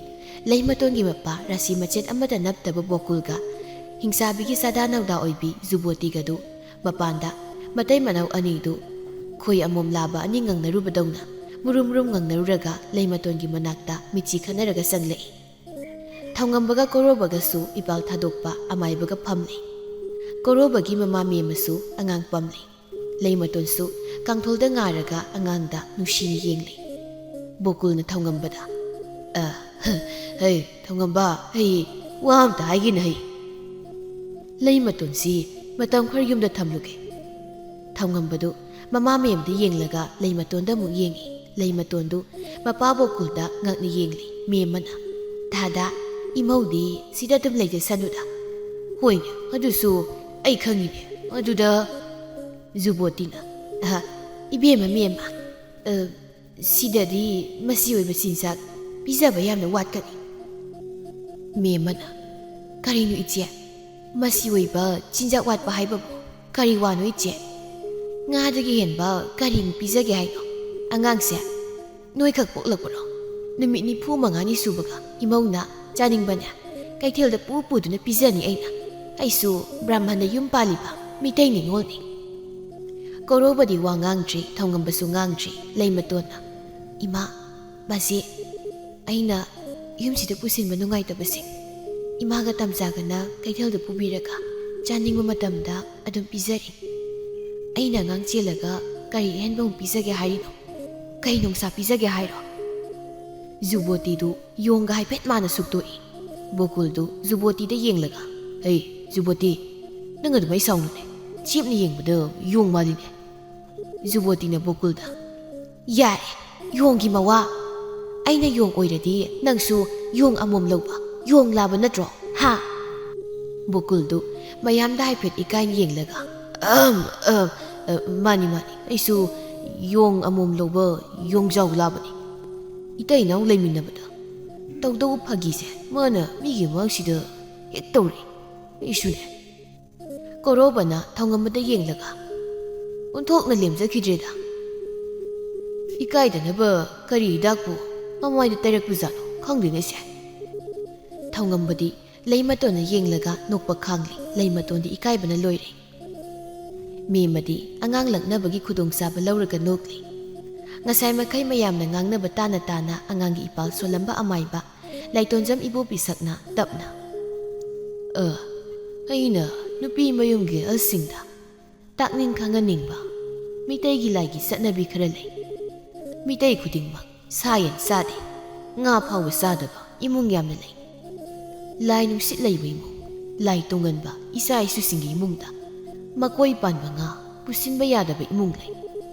ꯂꯩꯃꯇꯣꯟꯒꯤ ꯃꯄꯥ ꯔꯥꯁꯤ ꯃꯆꯦꯠ ꯑꯃꯠꯇ ꯅꯞꯇꯕ ꯕꯣꯀꯨꯜꯒ ꯍꯤꯡꯆꯥꯕꯤꯒꯤ ꯆꯥꯗꯥ ꯅꯧꯗꯥ ꯑꯣꯏꯕꯤ ꯖꯨꯕꯣꯇꯤꯒꯗꯨ ꯃꯄꯥꯟꯗ ꯃꯇꯩ ꯃꯅꯥꯎ ꯑꯅꯤꯗꯨ ꯈꯣꯏ ꯑꯃꯣꯝ ꯂꯥꯕ ꯑꯅꯤ ꯉꯪꯅꯔꯨꯕꯗꯧꯅ ꯃꯨꯔꯨꯝ ꯃꯨꯔꯨꯝ ꯉꯪꯅꯔꯨꯔꯒ ꯂꯩꯃꯇꯣꯟꯒꯤ ꯃꯅꯥꯛꯇ ꯃꯤꯠꯆꯤ ꯈꯠꯅꯔꯒ ꯆꯪꯂꯛꯏ꯫ ꯊꯧꯉꯝꯕꯒ ꯀꯣꯔꯣꯕꯒꯁꯨ ꯏꯄꯥꯜ ꯊꯥꯗꯣꯛꯄ ꯑꯃꯥꯏꯕꯒ ꯐꯝꯂꯤ꯫ ꯀꯣꯔꯣꯕꯒꯤ ꯃꯃꯥ ꯃꯦꯝꯃꯁꯨ ꯑꯉꯥꯡ ꯄꯝꯂꯤ꯫ ꯂꯩꯃꯇꯣꯟꯁꯨ ꯀꯥꯡꯊꯣꯜꯗ ꯉꯥꯔꯒ ꯑꯉꯥꯡꯗ ꯅꯨꯡꯁꯤꯅ ꯌꯦꯡꯂꯤ꯫ ꯕꯣꯀꯨꯜꯅ ꯊꯧꯉꯝꯕꯗ, "ꯑ, ꯍꯩ, ꯊꯧꯉꯝꯕ, ꯍꯩ, ꯋꯥ ꯑꯝꯇ ꯍꯥꯏꯒꯦꯅ ꯍꯩ꯫ ꯂꯩꯃꯇꯣꯟꯁꯤ ꯃꯇꯝ ꯈꯔ ꯌꯨꯝꯗ ꯊꯝꯂꯨꯒꯦ꯫" ꯊꯧꯉꯝꯕꯗꯨ ꯃꯃꯥ ꯃꯦꯝꯗ ꯌꯦꯡꯂꯒ ꯂꯩꯃꯇꯣꯟꯗ ꯑꯃꯨꯛ ꯌꯦꯡꯏ꯫ ꯂꯩꯃꯇꯣꯟꯗꯨ ꯃꯄꯥ ꯕꯣꯀꯨꯜꯗ ꯉꯛꯅ ꯌꯦꯡꯂꯤ꯫ ꯃꯦꯝꯃꯅ, "ꯗꯥꯗꯥ, ꯏꯃꯧꯗꯤ ꯁꯤꯗ ꯑꯗꯨꯝ ꯂꯩꯖꯁꯅꯨꯗ꯫" "ꯍꯣꯏꯅꯦ, ꯑꯗꯨꯁꯨ ꯑꯩ ꯈꯪꯉꯤꯅꯦ꯫ ꯑꯗꯨꯗ," ꯖꯨꯕꯣꯇꯤꯅ, "ꯑꯍ, ꯏꯕꯦꯝꯃ ꯃꯦꯝꯃ, ꯑ, ꯁꯤꯗꯗꯤ ꯃꯁꯤ ꯑꯣꯏꯕ ꯆꯤꯟꯖꯥꯛ ꯄꯤꯖꯕ ꯌꯥꯝꯅ ꯋꯥꯠꯀꯅꯤ꯫" ꯃꯦꯝꯃꯅ, "ꯀꯔꯤꯅꯣ ꯏꯆꯦ? ꯃꯁꯤ ꯑꯣꯏꯕ ꯆꯤꯟꯖꯥꯛ ꯋꯥꯠꯄ ꯍꯥꯏꯕꯕꯨ ꯀꯔꯤ ꯋꯥꯅꯣ ꯏꯆꯦ? ꯉꯥꯗꯒꯤ ꯍꯦꯟꯕ ꯀꯔꯤꯃꯨꯛ ꯄꯤꯖꯒꯦ ꯍꯥꯏꯅꯣ? ꯑꯉꯥꯡꯁꯦ ꯅꯣꯏꯈꯛ ꯄꯣꯛꯂꯛꯄ꯭ꯔꯣ? ꯅꯨꯃꯤꯠ ꯅꯤꯐꯨ ꯃꯉꯥꯅꯤ ꯁꯨꯕꯒ ꯏꯃꯧꯅ ꯆꯥꯅꯤꯡꯕꯅꯦ ꯀꯩꯊꯦꯜꯗ ꯄꯨ ꯄꯨꯗꯨꯅ ꯄꯤꯖꯅꯤ ꯑꯩꯅ꯫ ꯑꯩꯁꯨ ꯕ꯭ꯔꯥꯍꯃꯟꯗ ꯌꯨꯝ ꯄꯥꯜꯂꯤꯕ ꯃꯤꯇꯩ ꯅꯤꯉꯣꯜꯅꯤ꯫" ꯀꯣꯔꯣꯕꯗꯤ ꯋꯥ ꯉꯥꯡꯗ꯭ꯔꯤ, ꯊꯧꯉꯝꯕꯁꯨ ꯉꯥꯡꯗ꯭ꯔꯤ꯫ ꯂꯩꯃꯇꯣꯟꯅ, "ꯏꯃꯥ, ꯃꯁꯤ ꯑꯩꯅ ꯌꯨꯝꯁꯤꯗ ꯄꯨꯁꯤꯟꯕ ꯅꯨꯡꯉꯥꯏꯇꯕꯁꯦ ꯏꯃꯥꯒ ꯇꯝꯆꯥꯒꯅ ꯀꯩꯊꯦꯜꯗ ꯄꯨꯕꯤꯔꯒ ꯆꯥꯅꯤꯡꯕ ꯃꯇꯝꯗ ꯑꯗꯨꯝ ꯄꯤꯖꯔꯤ꯫ ꯑꯩꯅ ꯑꯉꯥꯡ ꯆꯦꯜꯂꯒ ꯀꯔꯤ ꯑꯍꯦꯟꯕ ꯑꯃꯨꯛ ꯄꯤꯖꯒꯦ ꯍꯥꯏꯔꯤꯅꯣ? ꯀꯩ ꯅꯨꯡꯁꯥ ꯄꯤꯖꯒꯦ ꯍꯥꯏꯔꯣ?" ꯖꯨꯕꯣꯇꯤꯗꯨ ꯌꯣꯡꯒ ꯍꯥꯏꯐꯦꯠ ꯃꯥꯟꯅ ꯁꯨꯛꯇꯣꯛꯏ꯫ ꯕꯣꯀꯨꯜꯗꯨ ꯖꯨꯕꯣꯇꯤꯗ ꯌꯦꯡꯂꯒ, "ꯍꯩ, ꯖꯨꯕꯣꯇꯤ, ꯅꯪ ꯑꯗꯨꯃꯥꯏ ꯁꯥꯎꯅꯨꯅꯦ꯫ ꯆꯦꯞꯅ ꯌꯦꯡꯕꯗ ꯌꯣꯡ ꯃꯥꯜꯂꯤꯅꯦ꯫" ꯖꯨꯕꯣꯇꯤꯅ ꯕꯣꯀꯨꯜꯗ, "ꯌꯥꯔꯦ, ꯌꯣꯡꯒꯤ ꯃꯋꯥ꯫ ꯑꯩꯅ ꯌꯣꯡ ꯑꯣꯏꯔꯗꯤ ꯅꯪꯁꯨ ꯌꯣꯡ ꯑꯃꯣꯝ ꯂꯧꯕ ꯌꯣꯡ ꯂꯥꯕ ꯅꯠꯇ꯭ꯔꯣ? ꯍꯥ?" ꯕꯣꯀꯨꯜꯗꯨ ꯃꯌꯥꯝꯗ ꯍꯥꯏꯐꯦꯠ ꯏꯀꯥꯏꯅ ꯌꯦꯡꯂꯒ, "ꯑꯝ, ꯑꯝ, ꯑ, ꯃꯥꯅꯤ, ꯃꯥꯅꯤ, ꯑꯩꯁꯨ ꯌꯣꯡ ꯑꯃꯣꯝ ꯂꯧꯕ ꯌꯣꯡꯖꯥꯎ ꯂꯥꯕꯅꯤ꯫ ꯏꯇꯩ ꯏꯅꯥꯎ ꯂꯩꯃꯤꯟꯅꯕꯗ ꯇꯧꯗꯧꯕ ꯐꯥꯒꯤꯁꯦ ꯃꯥꯅ ꯃꯤꯒꯤ ꯃꯃꯥꯡꯁꯤꯗ ꯍꯦꯛ ꯇꯧꯔꯤ꯫ ꯑꯩꯁꯨꯅꯦ꯫" ꯀꯣꯔꯣꯕꯅ ꯊꯧꯉꯝꯕꯗ ꯌꯦꯡꯂꯒ, ꯑꯣꯟꯊꯣꯛꯅ ꯂꯦꯝꯖꯈꯤꯗ꯭ꯔꯦꯗ꯫ ꯏꯀꯥꯏꯗꯅꯕ ꯀꯔꯤ ꯍꯤꯗꯥꯛꯄꯨ ꯃꯃꯥꯏꯗ ꯇꯩꯔꯛꯄꯖꯥꯠꯅꯣ ꯈꯪꯗꯦꯅꯦ ꯁꯦ꯫ ꯊꯧꯉꯝꯕꯗꯤ ꯂꯩꯃꯇꯣꯟꯅ ꯌꯦꯡꯂꯒ ꯅꯣꯛꯄ ꯈꯥꯡꯂꯤ꯫ ꯂꯩꯃꯇꯣꯟꯗꯤ ꯏꯀꯥꯏꯕꯅ ꯂꯣꯏꯔꯦ꯫ ꯃꯦꯝꯃꯗꯤ ꯑꯉꯥꯡ ꯂꯛꯅꯕꯒꯤ ꯈꯨꯗꯣꯡꯆꯥꯕ ꯂꯧꯔꯒ ꯅꯣꯛꯂꯤ꯫ ꯉꯁꯥꯏ ꯃꯈꯩ ꯃꯌꯥꯝꯅ ꯉꯥꯡꯅꯕ ꯇꯥꯅ ꯇꯥꯅ ꯑꯉꯥꯡꯒꯤ ꯏꯄꯥꯜ ꯁꯣꯜꯂꯝꯕ ꯑꯃꯥꯏꯕ ꯂꯥꯏꯇꯣꯟꯖꯝ ꯏꯕꯣꯕꯤ ꯁꯛꯅ ꯇꯞꯅ, "ꯑ, ꯑꯩꯅ ꯅꯨꯄꯤ ꯃꯌꯨꯝꯒꯤ ꯑꯍꯜꯁꯤꯡꯗ ꯇꯥꯛꯅꯤꯡ ꯈꯪꯍꯟꯅꯤꯡꯕ ꯃꯤꯇꯩꯒꯤ ꯂꯥꯏꯒꯤ ꯆꯠꯅꯕꯤ ꯈꯔ ꯂꯩ꯫ ꯃꯤꯇꯩ ꯈꯨꯗꯤꯡꯃꯛ ꯁꯥ ꯌꯦꯟ ꯆꯥꯗꯦ, ꯉꯥ ꯐꯥꯎꯕ ꯆꯥꯗꯕ ꯏꯃꯨꯡ ꯌꯥꯝꯅ ꯂꯩ꯫ ꯂꯥꯏ ꯅꯨꯡꯁꯤꯠ ꯂꯩꯕ ꯏꯃꯨꯡ, ꯂꯥꯏ ꯇꯣꯡꯒꯟꯕ ꯏꯆꯥ ꯏꯁꯨꯁꯤꯡꯒꯤ ꯏꯃꯨꯡꯗ ꯃꯀꯣꯏ ꯄꯥꯟꯕ ꯉꯥ ꯄꯨꯁꯤꯟꯕ ꯌꯥꯗꯕ ꯏꯃꯨꯡ ꯂꯩ꯫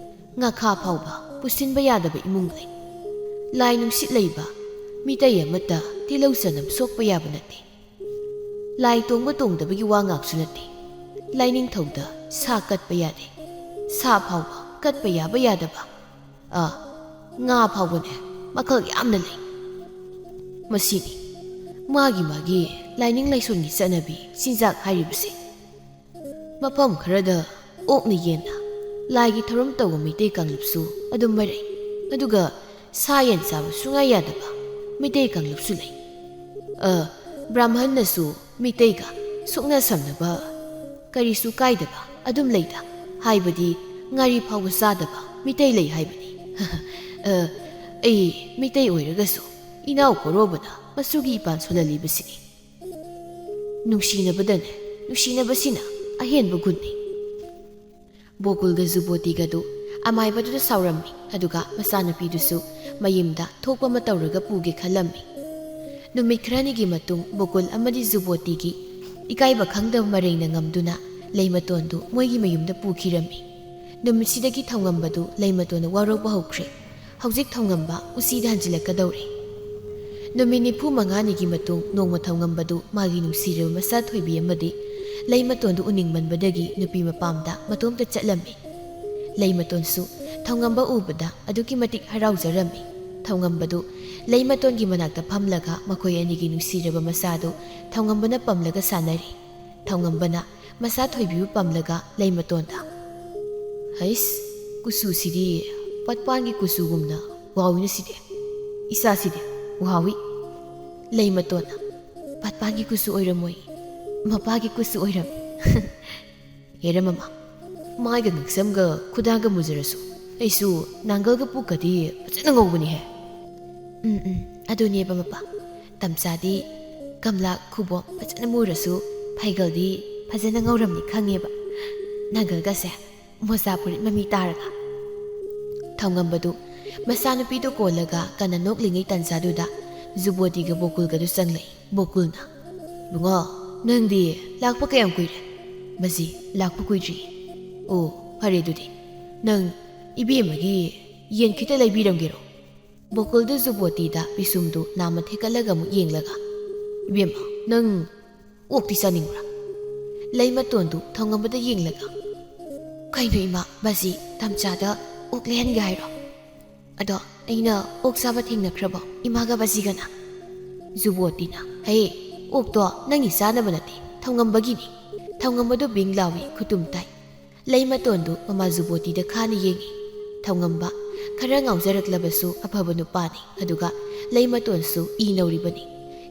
ꯉꯥꯈꯥ ꯐꯥꯎꯕ ꯄꯨꯁꯤꯟꯕ ꯌꯥꯗꯕ ꯏꯃꯨꯡ ꯂꯩ꯫ ꯂꯥꯏ ꯅꯨꯡꯁꯤꯠ ꯂꯩꯕ ꯃꯤꯇꯩ ꯑꯃꯠꯇ ꯇꯤꯜꯍꯧ ꯆꯅꯝ ꯁꯣꯛꯄ ꯌꯥꯕ ꯅꯠꯇꯦ꯫ ꯂꯥꯏ ꯇꯣꯡꯕ ꯇꯣꯡꯗꯕꯒꯤ ꯋꯥ ꯉꯥꯛꯁꯨ ꯅꯠꯇꯦ꯫ ꯂꯥꯏꯅꯤꯡꯊꯧꯗ ꯁꯥ ꯀꯠꯄ ꯌꯥꯗꯦ, ꯁꯥ ꯐꯥꯎꯕ ꯀꯠꯄ ꯌꯥꯕ ꯌꯥꯗꯕ, ꯑ, ꯉꯥ ꯐꯥꯎꯕꯅꯦ, ꯃꯈꯜ ꯌꯥꯝꯅ ꯂꯩ꯫ ꯃꯁꯤꯅꯤ ꯃꯥꯒꯤ ꯃꯥꯒꯤ ꯂꯥꯏꯅꯤꯡ ꯂꯥꯏꯁꯣꯟꯒꯤ ꯆꯠꯅꯕꯤ ꯆꯤꯟꯖꯥꯛ ꯍꯥꯏꯔꯤꯕꯁꯦ꯫ ꯃꯐꯝ ꯈꯔꯗ ꯑꯣꯛꯅ ꯌꯦꯟꯅ ꯂꯥꯏꯒꯤ ꯊꯧꯔꯝ ꯇꯧꯕ ꯃꯤꯇꯩ ꯀꯥꯡꯂꯨꯞꯁꯨ ꯑꯗꯨꯝ ꯃꯔꯩ꯫ ꯑꯗꯨꯒ ꯁꯥ ꯌꯦꯟ ꯆꯥꯕ ꯁꯨꯡꯌꯥ ꯌꯥꯗꯕ ꯃꯤꯇꯩ ꯀꯥꯡꯂꯨꯞꯁꯨ ꯂꯩ꯫ ꯑ, ꯕ꯭ꯔꯥꯍꯃꯟꯅꯁꯨ ꯃꯤꯇꯩꯒ ꯁꯨꯛꯅ ꯁꯝꯅꯕ ꯀꯔꯤꯁꯨ ꯀꯥꯏꯗꯕ ꯑꯗꯨꯝ ꯂꯩꯗ꯫ ꯍꯥꯏꯕꯗꯤ ꯉꯥꯔꯤ ꯐꯥꯎꯕ ꯆꯥꯗꯕ ꯃꯤꯇꯩ ꯂꯩ ꯍꯥꯏꯕꯅꯤ꯫ ꯑ, ꯑꯩ ꯃꯤꯇꯩ ꯑꯣꯏꯔꯒꯁꯨ ꯏꯅꯥꯎ ꯀꯣꯔꯣꯕꯅ ꯃꯆꯨꯒꯤ ꯏꯄꯥꯟ ꯁꯣꯜꯍꯜꯂꯤꯕꯁꯤꯅꯤ꯫ ꯅꯨꯡꯁꯤꯅꯕꯗꯅꯦ, ꯅꯨꯡꯁꯤꯅꯕꯁꯤꯅ ꯑꯍꯦꯟꯕ ꯒꯨꯟꯅꯤ꯫ ꯕꯣꯀꯨꯜꯒ ꯖꯨꯕꯣꯇꯤꯒꯗꯨ ꯑꯃꯥꯏꯕꯗꯨꯗ ꯁꯥꯎꯔꯝꯃꯤ, ꯑꯗꯨꯒ ꯃꯆꯥꯅꯨꯄꯤꯗꯨꯁꯨ ꯃꯌꯨꯝꯗ ꯊꯣꯛꯄ ꯑꯃ ꯇꯧꯔꯒ ꯄꯨꯒꯦ ꯈꯜꯂꯝꯃꯤ꯫ ꯅꯨꯃꯤꯠ ꯈꯔꯅꯤꯒꯤ ꯃꯇꯨꯡ ꯕꯣꯀꯨꯜ ꯑꯃꯗꯤ ꯖꯨꯕꯣꯇꯤꯒꯤ ꯏꯀꯥꯏꯕ ꯈꯪꯗꯕ ꯃꯔꯩꯅ ꯉꯝꯗꯨꯅ ꯂꯩꯃꯇꯣꯟꯗꯨ ꯃꯣꯏꯒꯤ ꯃꯌꯨꯝꯗ ꯄꯨꯈꯤꯔꯝꯃꯤ꯫ ꯅꯨꯃꯤꯠꯁꯤꯗꯒꯤ ꯊꯧꯉꯝꯕꯗꯨ ꯂꯩꯃꯇꯣꯟꯗ ꯋꯥꯔꯧꯕ ꯍꯧꯈ꯭ꯔꯦ꯫ ꯍꯧꯖꯤꯛ ꯊꯧꯉꯝꯕ ꯎꯆꯤꯗ ꯍꯟꯖꯤꯜꯂꯛꯀꯗꯧꯔꯦ꯫ ꯅꯨꯃꯤꯠ ꯅꯤꯐꯨ ꯃꯉꯥꯅꯤꯒꯤ ꯃꯇꯨꯡ ꯅꯣꯡꯃ ꯊꯧꯉꯝꯕꯗꯨ ꯃꯥꯒꯤ ꯅꯨꯡꯁꯤꯔꯕ ꯃꯆꯥ ꯊꯣꯏꯕꯤ ꯑꯃꯗꯤ ꯂꯩꯃꯇꯣꯟꯗꯨ ꯎꯅꯤꯡꯃꯟꯕꯗꯒꯤ ꯅꯨꯄꯤ ꯃꯄꯥꯝꯗ ꯃꯇꯣꯝꯇ ꯆꯠꯂꯝꯃꯤ꯫ ꯂꯩꯃꯇꯣꯟꯁꯨ ꯊꯧꯉꯝꯕ ꯎꯕꯗ ꯑꯗꯨꯛꯀꯤ ꯃꯇꯤꯛ ꯍꯔꯥꯎꯖꯔꯝꯃꯤ꯫ ꯊꯧꯉꯝꯕꯗꯨ ꯂꯩꯃꯇꯣꯟꯒꯤ ꯃꯅꯥꯛꯇ ꯐꯝꯂꯒ ꯃꯈꯣꯏ ꯑꯅꯤꯒꯤ ꯅꯨꯡꯁꯤꯔꯕ ꯃꯆꯥꯗꯨ ꯊꯧꯉꯝꯕꯅ ꯄꯝꯂꯒ ꯁꯥꯟꯅꯔꯤ꯫ ꯊꯧꯉꯝꯕꯅ ꯃꯆꯥ ꯊꯣꯏꯕꯤꯕꯨ ꯄꯝꯂꯒ ꯂꯩꯃꯇꯣꯟꯗ, "ꯍꯩꯁ, ꯀꯨꯆꯨꯁꯤꯗꯤ ꯄꯠꯄꯥꯟꯒꯤ ꯀꯨꯆꯨꯒꯨꯝꯅ ꯋꯥꯎꯏꯅ ꯁꯤꯗꯤ꯫ ꯏꯆꯥꯁꯤꯗꯤ ꯋꯥꯎꯏ꯫" ꯂꯩꯃꯇꯣꯟꯅ, "ꯄꯠꯄꯥꯟꯒꯤ ꯀꯨꯆꯨ ꯑꯣꯏꯔꯝꯃꯣꯏ, ꯃꯄꯥꯒꯤ ꯀꯨꯆꯨ ꯑꯣꯏꯔꯝꯃꯤ꯫" "ꯍꯦꯔꯥ ꯃꯃꯥ, ꯃꯥꯏꯒ ꯉꯛꯁꯝꯒ ꯈꯨꯗꯥꯡꯒ ꯃꯨꯖꯔꯁꯨ ꯑꯩꯁꯨ ꯅꯥꯡꯒꯜꯒ ꯄꯨꯛꯀꯗꯤ ꯐꯖꯅ ꯉꯧꯕꯅꯤꯍꯦ꯫" "ꯎꯝ, ꯎꯝ, ꯑꯗꯨꯅꯦꯕ ꯃꯄꯥ꯫ ꯇꯝꯆꯥꯗꯤ ꯀꯝꯂꯥ ꯈꯨꯕꯣꯝ ꯐꯖꯅ ꯃꯨꯔꯁꯨ ꯐꯩꯒꯜꯗꯤ ꯐꯖꯅ ꯉꯧꯔꯝꯅꯤ ꯈꯪꯉꯦꯕ꯫ ꯅꯥꯡꯒꯜꯒꯁꯦ ꯃꯣꯖꯥ ꯐꯨꯔꯤꯠ ꯃꯃꯤ ꯇꯥꯔꯒ꯫" ꯊꯧꯉꯝꯕꯗꯨ ꯃꯆꯥꯅꯨꯄꯤꯗꯨ ꯀꯣꯜꯂꯒ ꯀꯟꯅ ꯅꯣꯛꯂꯤꯉꯩ ꯇꯟꯖꯥꯗꯨꯗ ꯖꯨꯕꯣꯇꯤꯒ ꯕꯣꯀꯨꯜꯒꯗꯨ ꯆꯪꯂꯛꯏ꯫ ꯕꯣꯀꯨꯜꯅ, "ꯏꯕꯨꯡꯉꯣ, ꯅꯪꯗꯤ ꯂꯥꯛꯄ ꯀꯌꯥꯝ ꯀꯨꯏꯔꯦ?" "ꯕꯥꯖꯤ, ꯂꯥꯛꯄ ꯀꯨꯏꯗ꯭ꯔꯤ꯫" "ꯑꯣ, ꯐꯔꯦ ꯑꯗꯨꯗꯤ꯫ ꯅꯪ ꯏꯕꯦꯝꯃꯒꯤ ꯌꯦꯟ ꯈꯤꯇ ꯂꯩꯕꯤꯔꯝꯒꯦꯔꯣ?" ꯕꯣꯀꯨꯜꯗꯨ ꯖꯨꯕꯣꯇꯤꯗ ꯄꯤꯁꯨꯝꯗꯨ ꯅꯥꯝꯃ ꯊꯦꯛꯀꯠꯂꯒ ꯑꯃꯨꯛ ꯌꯦꯡꯂꯒ, "ꯏꯕꯦꯝꯃ, ꯅꯪ ꯑꯣꯛꯇꯤ ꯆꯥꯅꯤꯡꯕ꯭ꯔꯥ?" ꯂꯩꯃꯇꯣꯟꯗꯨ ꯊꯧꯉꯝꯕꯗ ꯌꯦꯡꯂꯒ, "ꯀꯩꯅꯣ ꯏꯃꯥ, ꯕꯥꯖꯤ ꯇꯝꯆꯥꯗ ꯑꯣꯛ ꯂꯩꯍꯟꯒꯦ ꯍꯥꯏꯔꯣ? ꯑꯗꯣ ꯑꯩꯅ ꯑꯣꯛ ꯆꯥꯕ ꯊꯦꯡꯅꯈ꯭ꯔꯕꯣ ꯏꯃꯥꯒ ꯕꯥꯖꯤꯒꯅ?" ꯖꯨꯕꯣꯇꯤꯅ, "ꯍꯦ, ꯑꯣꯛꯇꯣ ꯅꯪꯒꯤ ꯆꯥꯅꯕ ꯅꯠꯇꯦ, ꯊꯧꯉꯝꯕꯒꯤꯅꯤ꯫" ꯊꯧꯉꯝꯕꯗꯨ ꯕꯤꯡ ꯂꯥꯎꯏ, ꯈꯨꯇꯨꯝ ꯇꯥꯏ꯫ ꯂꯩꯃꯇꯣꯟꯗꯨ ꯃꯃꯥ ꯖꯨꯕꯣꯇꯤꯗ ꯈꯥꯅ ꯌꯦꯡꯏ꯫ ꯊꯧꯉꯝꯕ ꯈꯔ ꯉꯥꯎꯖꯔꯛꯂꯕꯁꯨ ꯑꯐꯕ ꯅꯨꯄꯥꯅꯤ, ꯑꯗꯨꯒ ꯂꯩꯃꯇꯣꯟꯁꯨ ꯏ ꯅꯧꯔꯤꯕꯅꯤ꯫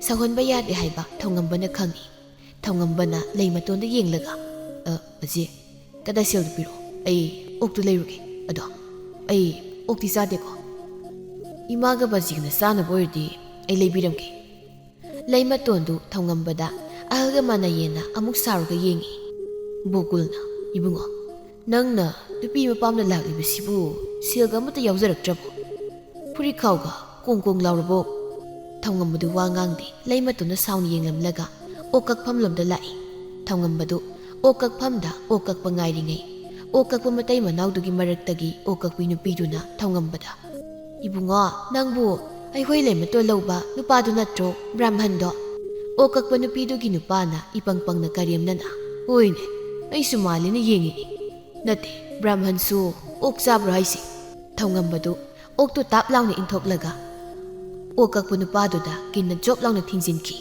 ꯁꯥꯎꯍꯟꯕ ꯌꯥꯗꯦ ꯍꯥꯏꯕ ꯊꯧꯉꯝꯕꯅ ꯈꯪꯏ꯫ ꯊꯧꯉꯝꯕꯅ ꯂꯩꯃꯇꯣꯟꯗ ꯌꯦꯡꯂꯒ, "ꯑ, ꯕꯥꯖꯤ, ꯀꯗꯥꯏ ꯁꯦꯜꯗꯨ ꯄꯤꯔꯛꯑꯣ, ꯑꯩ ꯑꯣꯛꯇꯨ ꯂꯩꯔꯨꯒꯦ꯫ ꯑꯗꯣ ꯑꯩ ꯑꯣꯛꯇꯤ ꯆꯥꯗꯦꯀꯣ꯫ ꯏꯃꯥꯒ ꯕꯥꯖꯤꯒꯅ ꯆꯥꯅꯕ ꯑꯣꯏꯔꯗꯤ ꯑꯩ ꯂꯩꯕꯤꯔꯝꯒꯦ꯫" ꯂꯩꯃꯇꯣꯟꯗꯨ ꯊꯧꯉꯝꯕꯗ ꯑꯍꯜꯒ ꯃꯥꯟꯅꯩꯌꯦꯅ ꯑꯃꯨꯛ ꯁꯥꯎꯔꯒ ꯌꯦꯡꯏ꯫ ꯕꯣꯀꯨꯜꯅ, "ꯏꯕꯨꯡꯉꯣ, ꯅꯪꯅ ꯅꯨꯄꯤ ꯃꯄꯥꯝꯗ ꯂꯥꯛꯂꯤꯕꯁꯤꯕꯨ ꯁꯦꯜꯒ ꯑꯃꯠꯇ ꯌꯥꯎꯖꯔꯛꯇ꯭ꯔꯕꯣ? ꯐꯨꯔꯤꯠꯈꯥꯎꯒ ꯀꯣꯡ ꯀꯣꯡ ꯂꯥꯎꯔꯕꯣ?" ꯊꯧꯉꯝꯕꯗꯨ ꯋꯥ ꯉꯥꯡꯗꯦ꯫ ꯂꯩꯃꯇꯣꯟꯅ ꯁꯥꯎꯅ ꯌꯦꯡꯂꯝꯂꯒ ꯑꯣꯛ ꯀꯛꯐꯝ ꯂꯣꯝꯗ ꯂꯥꯛꯏ꯫ ꯊꯧꯉꯝꯕꯗꯨ ꯑꯣꯛ ꯀꯛꯐꯝꯗ ꯑꯣꯛ ꯀꯛꯄ ꯉꯥꯏꯔꯤꯉꯩ, ꯑꯣꯛ ꯀꯛꯄ ꯃꯇꯩ ꯃꯅꯥꯎꯗꯨꯒꯤ ꯃꯔꯛꯇꯒꯤ ꯑꯣꯛ ꯀꯛꯄꯤ ꯅꯨꯄꯤꯗꯨꯅ ꯊꯧꯉꯝꯕꯗ, "ꯏꯕꯨꯡꯉꯣ, ꯅꯪꯕꯨ ꯑꯩꯈꯣꯏ ꯂꯩꯃꯇꯣꯟ ꯂꯧꯕ ꯅꯨꯄꯥꯗꯨ ꯅꯠꯇ꯭ꯔꯣ, ꯕ꯭ꯔꯥꯝꯍꯟꯗꯣ?" ꯑꯣꯛ ꯀꯛꯄ ꯅꯨꯄꯤꯗꯨꯒꯤ ꯅꯨꯄꯥꯅ ꯏꯄꯪ ꯄꯪꯅ ꯀꯔꯦꯝꯅꯅ, "ꯍꯣꯏꯅꯦ, ꯑꯩꯁꯨ ꯃꯥꯜꯂꯤꯅ ꯌꯦꯡꯉꯤꯅꯤ꯫ ꯅꯠꯇꯦ, ꯕ꯭ꯔꯥꯝꯍꯟꯁꯨ ꯑꯣꯛ ꯆꯥꯕ꯭ꯔꯣ ꯍꯥꯏꯁꯦ?" ꯊꯧꯉꯝꯕꯗꯨ ꯑꯣꯛꯇꯨ ꯇꯥꯞ ꯂꯥꯎꯅ ꯏꯟꯊꯣꯛꯂꯒ ꯑꯣꯛ ꯀꯛꯄ ꯅꯨꯄꯥꯗꯨꯗ ꯀꯤꯟꯅ ꯖꯣꯞ ꯂꯥꯎꯅ ꯊꯤꯡꯖꯤꯟꯈꯤ꯫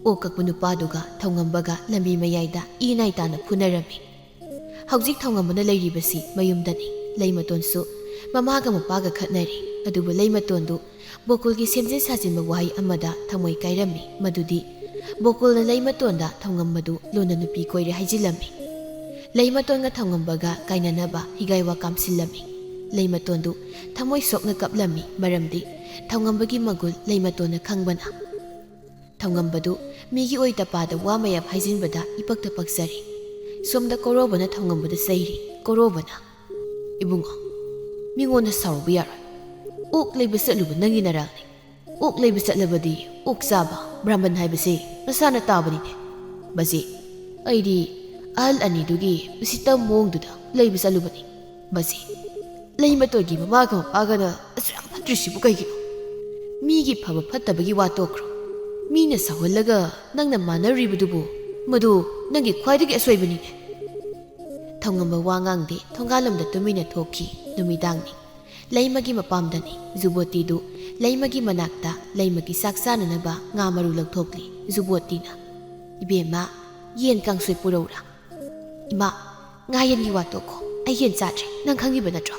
ꯑꯣꯛ ꯀꯛꯄ ꯅꯨꯄꯥꯗꯨꯒ ꯊꯧꯉꯝꯕꯒ ꯂꯝꯕꯤ ꯃꯌꯥꯏꯗ ꯏ ꯅꯥꯏ ꯇꯥꯅ ꯐꯨꯅꯔꯝꯃꯤ꯫ ꯍꯧꯖꯤꯛ ꯊꯧꯉꯝꯕꯅ ꯂꯩꯔꯤꯕꯁꯤ ꯃꯌꯨꯝꯗꯅꯤ꯫ ꯂꯩꯃꯇꯣꯟꯁꯨ ꯃꯃꯥꯒ ꯃꯄꯥꯒ ꯈꯠꯅꯔꯤ꯫ ꯑꯗꯨꯕꯨ ꯂꯩꯃꯇꯣꯟꯗꯨ ꯕꯣꯀꯨꯜꯒꯤ ꯁꯦꯝꯖꯤꯟ ꯁꯥꯖꯤꯟꯕ ꯋꯥꯍꯩ ꯑꯃꯗ ꯊꯃꯣꯏ ꯀꯥꯏꯔꯝꯃꯤ, ꯃꯗꯨꯗꯤ ꯕꯣꯀꯨꯜꯅ ꯂꯩꯃꯇꯣꯟꯗ ꯊꯧꯉꯝꯕꯗꯨ ꯂꯨꯅ ꯅꯨꯄꯤ ꯀꯣꯏꯔꯦ ꯍꯥꯏꯖꯤꯜꯂꯝꯃꯤ꯫ ꯂꯩꯃꯇꯣꯟꯒ ꯊꯧꯉꯝꯕꯒ ꯀꯥꯏꯅꯅꯕ ꯍꯤꯒꯥꯏ ꯋꯥ ꯀꯥꯝꯁꯤꯜꯂꯝꯃꯤ꯫ ꯂꯩꯃꯇꯣꯟꯗꯨ ꯊꯃꯣꯏ ꯁꯣꯛꯅ ꯀꯞꯂꯝꯃꯤ, ꯃꯔꯝꯗꯤ ꯊꯧꯉꯝꯕꯒꯤ ꯃꯒꯨꯟ ꯂꯩꯃꯇꯣꯟꯅ ꯈꯪꯕꯅ꯫ ꯊꯧꯉꯝꯕꯗꯨ ꯃꯤꯒꯤ ꯑꯣꯏ ꯇꯄꯥꯗ ꯋꯥ ꯃꯌꯥꯝ ꯍꯥꯏꯖꯤꯟꯕꯗ ꯏꯄꯛꯇ ꯄꯛꯆꯔꯦ꯫ ꯁꯣꯝꯗ ꯀꯣꯔꯣꯕꯅ ꯊꯧꯉꯝꯕꯗ ꯆꯩꯔꯤ꯫ ꯀꯣꯔꯣꯕꯅ, "ꯏꯕꯨꯡꯉꯣ, ꯃꯤꯉꯣꯟꯗ ꯁꯥꯎꯔꯨꯕ ꯌꯥꯔꯣꯏ꯫ ꯑꯣꯛ ꯂꯩꯕ ꯆꯠꯂꯨꯕ ꯅꯪꯒꯤ ꯅꯔꯥꯜꯅꯤ꯫ ꯑꯣꯛ ꯂꯩꯕ ꯆꯠꯂꯕꯗꯤ ꯑꯣꯛ ꯆꯥꯕ ꯕ꯭ꯔꯥꯍꯃꯟ ꯍꯥꯏꯕꯁꯦ ꯃꯁꯥꯅ ꯇꯥꯕꯅꯤꯅꯦ꯫ ꯕꯖꯤ, ꯑꯩꯗꯤ ꯑꯍꯜ ꯑꯅꯤꯗꯨꯒꯤ ꯎꯁꯤꯠꯇꯕ ꯃꯑꯣꯡꯗꯨꯗ ꯂꯩꯕ ꯆꯠꯂꯨꯕꯅꯤ꯫ ꯕꯖꯤ, ꯂꯩꯃꯇꯣꯟꯒꯤ ꯃꯃꯥꯒ ꯃꯄꯥꯒꯅ ꯑꯁꯨꯛ ꯌꯥꯝ ꯐꯠꯇ꯭ꯔꯤꯁꯤꯕꯨ ꯀꯩꯒꯤꯅꯣ? ꯃꯤꯒꯤ ꯐꯕ ꯐꯠꯇꯕꯒꯤ ꯋꯥ ꯇꯣꯛꯈ꯭ꯔꯣ꯫ ꯃꯤꯅ ꯁꯥꯎꯍꯜꯂꯒ ꯅꯪꯅ ꯃꯥꯟꯅꯔꯤꯕꯗꯨꯕꯨ ꯃꯗꯨ ꯅꯪꯒꯤ ꯈ꯭ꯋꯥꯏꯗꯒꯤ ꯑꯁꯣꯏꯕꯅꯤꯅꯦ꯫" ꯊꯧꯉꯝꯕ ꯋꯥ ꯉꯥꯡꯗꯦ, ꯊꯣꯡꯒꯥꯜꯂꯣꯝꯗ ꯇꯨꯃꯤꯟꯅ ꯊꯣꯛꯈꯤ꯫ ꯅꯨꯃꯤꯗꯥꯡꯅꯤ꯫ ꯂꯩꯃꯒꯤ ꯃꯄꯥꯝꯗꯅꯤ꯫ ꯖꯨꯕꯣꯇꯤꯗꯨ ꯂꯩꯃꯒꯤ ꯃꯅꯥꯛꯇ ꯂꯩꯃꯒꯤ ꯆꯥꯛ ꯆꯥꯅꯅꯕ ꯉꯥ ꯃꯔꯨ ꯂꯧꯊꯣꯛꯂꯤ꯫ ꯖꯨꯕꯣꯇꯤꯅ, "ꯏꯕꯦꯝꯃ, ꯌꯦꯟ ꯀꯥꯡꯁꯣꯏ ꯄꯨꯔꯧꯔꯥ?" "ꯏꯃꯥ, ꯉꯥ ꯌꯦꯟꯒꯤ ꯋꯥ ꯇꯣꯛꯈꯣ, ꯑꯩ ꯌꯦꯟ ꯆꯥꯗ꯭ꯔꯦ, ꯅꯪ ꯈꯪꯉꯤꯕ ꯅꯠꯇ꯭ꯔꯣ?